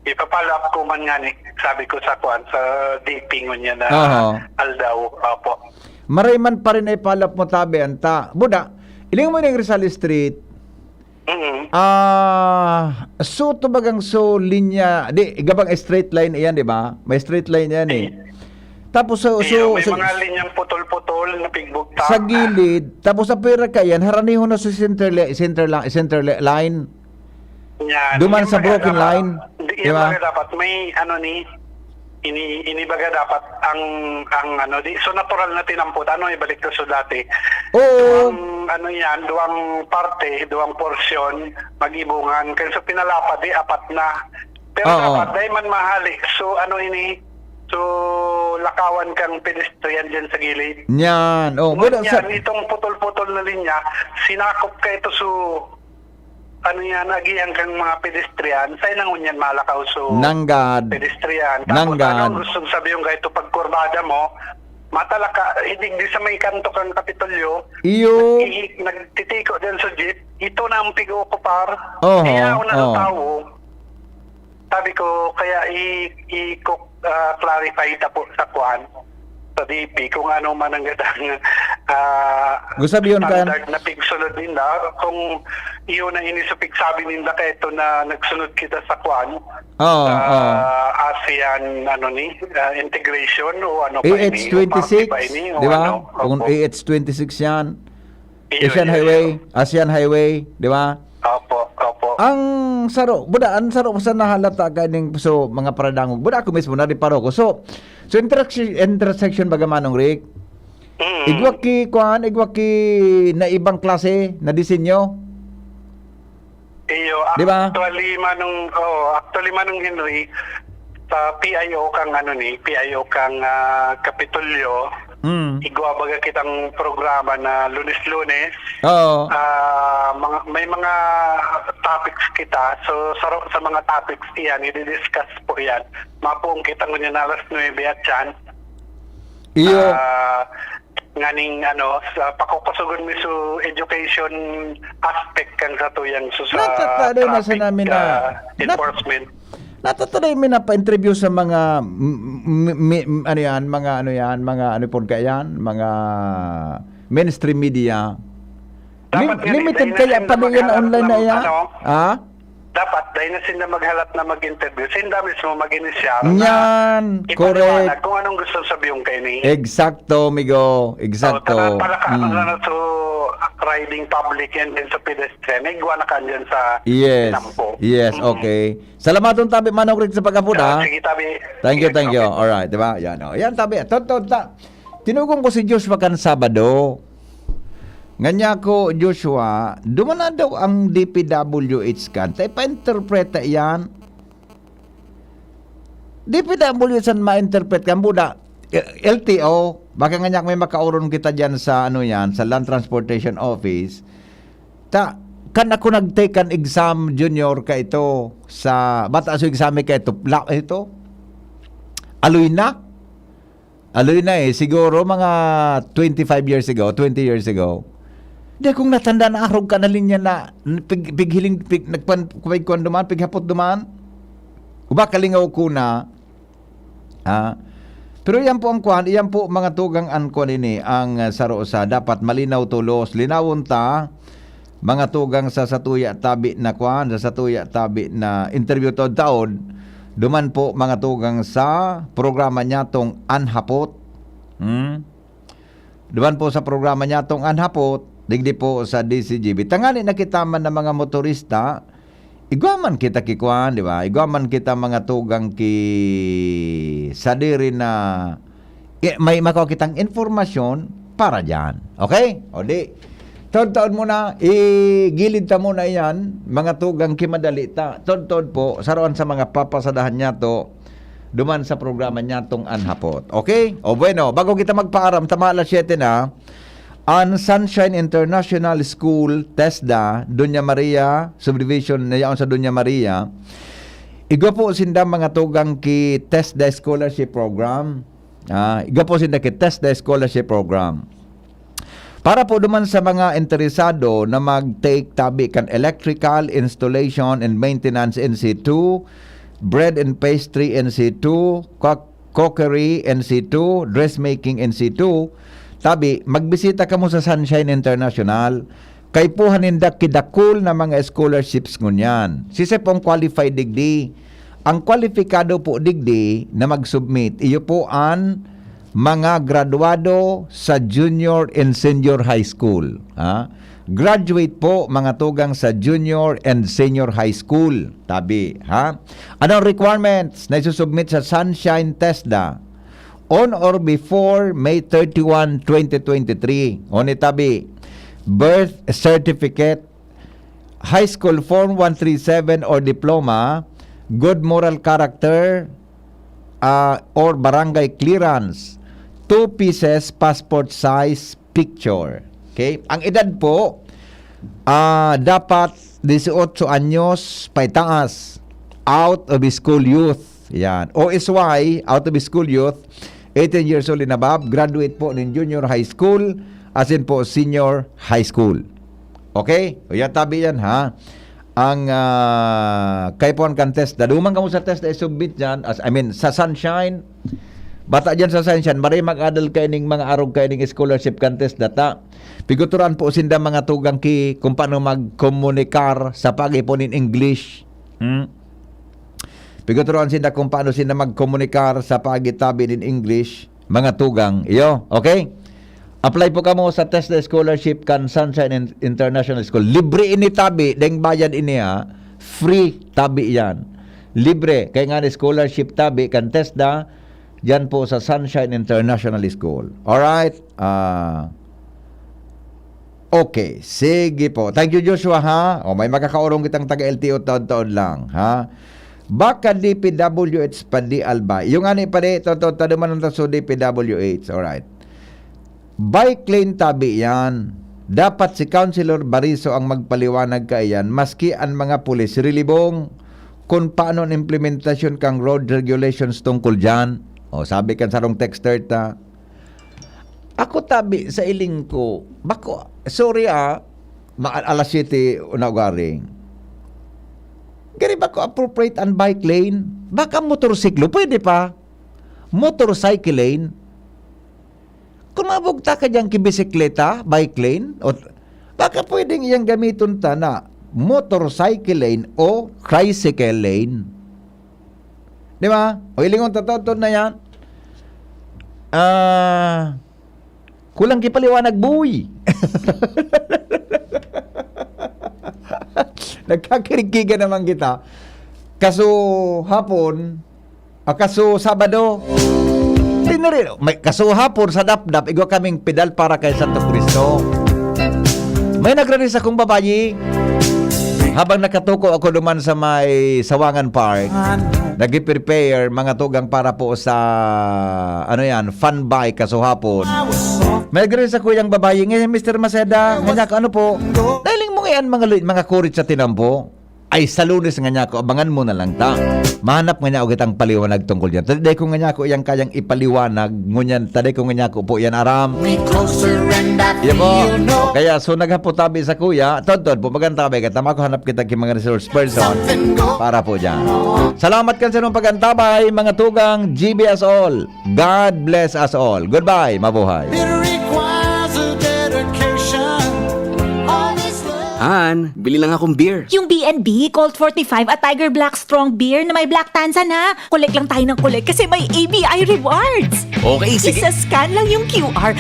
Ipa-follow up ko man ngani, sabi ko sa kuan, sa D P ngunyan na Aha. aldaw. Opo. Maray man pa rin ay follow up mo, tabi, anta. Buda, iling mo yung Rizal Street. Mm. Ah, so, tubagang so, linya, di, igabang straight line iyan, di ba? May straight line iyan, eh. Ay. Tapos, so, Iyo, so, may so, mga linyang putol-putol na pigbugtak. Sa gilid, tapos sa pera ka iyan, haraniho na sa center li-, center la-, center li-, line. Yan. Duman Yung sa baga broken dapat, line, di, di yung ba? Baga dapat may, ano ni, ini, ini baga dapat ang, ang ano, di, so natural na tinampot, ano, ibalik ko sa dati. Oo. Duwang, ano yan, duwang parte, duwang porsyon, mag-ibungan. Kaya sa pinalapad, di, apat na. Pero Oo. dapat, dahil man mahali, so, ano ini, so, lakawan kang pedestrian dyan sa gilid. Yan. Oh, Ngunyan, wala sa itong putol-putol na linya, sinakop ka ito, so, ano yan, agihan kang mga pedestrian, sa inang unyan malakaw so Nanggad. pedestrian. Tapos Nanggad. ano, gustong sabihin ka ito, pagkurbada mo, matalaka, hindi, di sa may kanto kang Kapitolyo, Iyo. nag-i-, nagtitiko din sa jeep, ito na ang pig-ookupar. Oho, Kaya ako na oho. tawo, sabi ko, kaya i-, i-, ko-, ah, clarify ta po sa kuan, sa D P, kung ano man ang gadang, ah, Gusto sabihin ka standard na pigsunod ninda, kung iyon na ini sa pigsabi ninda, kaya ito na nagsunod kita sa kuan, Oo, sa oo. ASEAN, ano ni, ah, integration o ano pa ini, o A H twenty-six, parte pa ini, o di ba? ano. Kung Opo. A H twenty-six yan, Iyo, Asian iyo, Highway, iyo. Asian Highway, di ba? Opo, opo. Ang saro, buda, ang saro ko sa nahalata ka ning so, mga paradangog. Buda, ako mismo, nariparo ko. So, so, intersection, intersection baga, Manong Rick? Mm. Igwa ki, kuan, igwa ki na ibang klase na disenyo? Iyo, Di ba? actually, Manong, oh, actually, Manong Henry, sa P I O kang, ano ni, P I O kang, ah, Kapitolyo, Mm. igwa baga kitang programa na Lunes-Lunes. Oo. Ah, mga, may mga topics kita. So, sa, sa mga topics iyan, i-discuss po iyan. Mapuong kita ngunyan alas nuebe at yan. Iyo. Ah, nganing, ano, sa pakukusugon mi so education aspect kan sa tuyang so sa Natataday na traffic, sa namin na ah, nat- enforcement. Natataday mi na pa-interview sa mga m-, m-, m-, ano yan, mga ano yan, mga ano po ka yan, mga mainstream media. Dapat Lim-, nga, limited dahil kaya na pa doon yan, naghahanap online na ng, yan? ano, Ha? Dapat, dai na sinda maghalat na mag-interview, sinda mismo mag-inisyar na Yan, ipaliwanag correct. kung anong gusto sabihon kaini. Eksakto, migo. Eksakto. Oo, tama. Para ka, Mm. ano, so, riding public and then sa pedestrian, may igwa na ka andyan sa Yes. Inampo. Yes, Mm. okay. Salamaton tabi, Manong Rick, sa pag-apod, Ah, ah. sige, tabi. Thank you, Sige, thank you. okay. Alright, di ba? Yan, oh. Yan, tabi. Totoo, ta. Tinugon ko si Joshua kan Sabado. Nganya ko, "Joshua, duman na daw ang D P W H kan. Ta ipa-interpreta iyan." D P W H an ma-interpret kan buda. L T O, baka nganya may makauron kita diyan sa, ano yan, sa Land Transportation Office. Ta, kan ako nag-take kan exam, junior ka ito, sa, bata so exam ka ito, la, ito, aloy na. Aloy na eh, siguro mga twenty-five years ago, twenty years ago. Di akong natanda na arog ka na linya na pig-, pighiling, pig-, nagpan-, kuway kuwan duman, pighapot duman. Uba kalingaw ko na, ah, pero yan po ang kuwan, yan po mga tugang an kuwan ini, ang, ah, saro sa dapat malinaw tolos. Linawon ta, mga tugang sa satuya tabi na kwan, sa satuya tabi na interview taod-taod, duman po mga tugang sa programa niyatong An Hapot. Hmm? Duman po sa programa niyatong An Hapot, digdi po sa D C G B. Tangani na kita man na mga motorista, igwa man kita ki kwan, di ba? Igwa man kita mga tugang ki sadiri na i-, may makuha kitang informasyon para diyan. Okay? O di, taod-taod muna, igilid ta muna iyan, mga tugang ki madali ta. Taod-taod po, saruan sa mga papasadahan niyato, duman sa programa niyatong An Hapot. Okay? O bueno, bago kita magpaaram, tama alas siyete na, an Sunshine International School, TESDA, Doña Maria, subdivision na yaon sa Doña Maria, igwa po sinda mga tugang ki TESDA Scholarship Program. Ah, igwa po sinda ki TESDA Scholarship Program. Para po duman sa mga interesado na mag-take tabi kan Electrical Installation and Maintenance N C two, Bread and Pastry N C two, Cook-, Cookery N C two, Dressmaking N C two, tabi, magbisita kamo sa Sunshine International. Kaipuhan ninda ki dakul na mga scholarships ngunyan. Sisay po ang qualified digdi? Ang kwalipikado po digdi na mag-submit, iyo po an mga graduado sa junior and senior high school, ha? Graduate po, mga tugang, sa junior and senior high school, tabi, ha? Anong requirements na isusubmit sa Sunshine TESDA? On or before May thirty-one, twenty twenty-three. O ni tabi, birth certificate, high school form one three seven or diploma, good moral character, ah, or barangay clearance, two pieces passport size picture. Okay? Ang edad po, ah, dapat dieciocho anyos paitaas, out of school youth. Yan. O S Y, out of school youth, eighteen years old and above, graduate po nin junior high school, asin po senior high school. Okay? O yan, tabi yan, ha? Ang, ah, kaipuhan kan TESDA. Duman kamo sa TESDA, i-submit dyan. As, I mean, sa Sunshine, bata dyan sa Sunshine, maray mag-adal kayo ning mga arog kayo ning scholarship kan TESDA ta. Piguturan po sinda mga tugang ki kung paano magkomunikar sa pag-ipon in English. Hmm? Piguturan sinda kung paano sinda magkomunikar sa pagitabi nin English, mga tugang. Iyo, okay? Apply po kamo sa TESDA Scholarship kan Sunshine In-, International School. Libre ini tabi, deng bayad ini ha. Free tabi yan. Libre. Kaya nga ni scholarship tabi kan TESDA, dyan po sa Sunshine International School. Alright? Ah, okay. Sige po. Thank you, Joshua, ha? O, may makakaurong kitang taga-L T O taon-taon lang, ha? Baka D P W H pa di, Alba. Yung ani pa di, totoo, taduman ng taso D P W H. Alright. Bike lane tabi yan. Dapat si Councilor Bariso ang magpaliwanag kaiyan, maski an mga pulis rilibong, kung paano an implementasyon kang road regulations tungkol dyan. O, sabi kan sarong texter ta, ako tabi sa iling ko, bako, sorry ah, ma-, alas siyete na ugaring. Gari bako appropriate an bike lane? Baka motorsiklo, pwede pa. Motorcycle lane. Kung mabugta ka diyan ki bisikleta, bike lane, o, baka pwedeng iyang gamiton ta na motorcycle lane o tricycle lane. Di ba? O, hilingon ta, totoo na yan. Ah, kulang kipaliwanag, boy. Nagkakirikigan naman kita. Kaso hapon, ah, kaso Sabado, tiniri-, may, kaso hapon sa Dapdap, igwa kaming pedal para kay Santo Cristo. May nagre-request akong babayi. Habang nakatuko ako duman sa may Sawangan Park, nagpi-prepare mga tugang para po sa, ano yan, fun bike kaso hapon. May nagre-request sa kuyang babayi, ngayon, Mister Maceda, nganyako, ano po? Dahil mo ngayon mga, lu- mga kurit sa tinampo. Ay, sa Lunes nganyako, abangan mo na lang ta. Mahanap nganyako kitang paliwanag tungkol yan. Taday ko nganyako iyang kayang ipaliwanag, ngunyan, taday ko nganyako po yan, aram. We closer and I Iya po. feel no Kaya, so, naghapot tabi sa kuya, todtod po, magantabay ka, tama ko, hanap kita ki mga resource person something go para po dyan. Salamat kan sa inyong pag-antabay, mga tugang, G B us all. God bless us all. Goodbye, mabuhay. It requires a dedication. All this love. Han, bili lang akong beer. Yung B and B, Colt forty-five at Tiger Black Strong Beer na may Black Tanzan, ha? Collect lang tayo ng collect kasi may A B I rewards. Okay, sige. Isa-scan lang yung Q R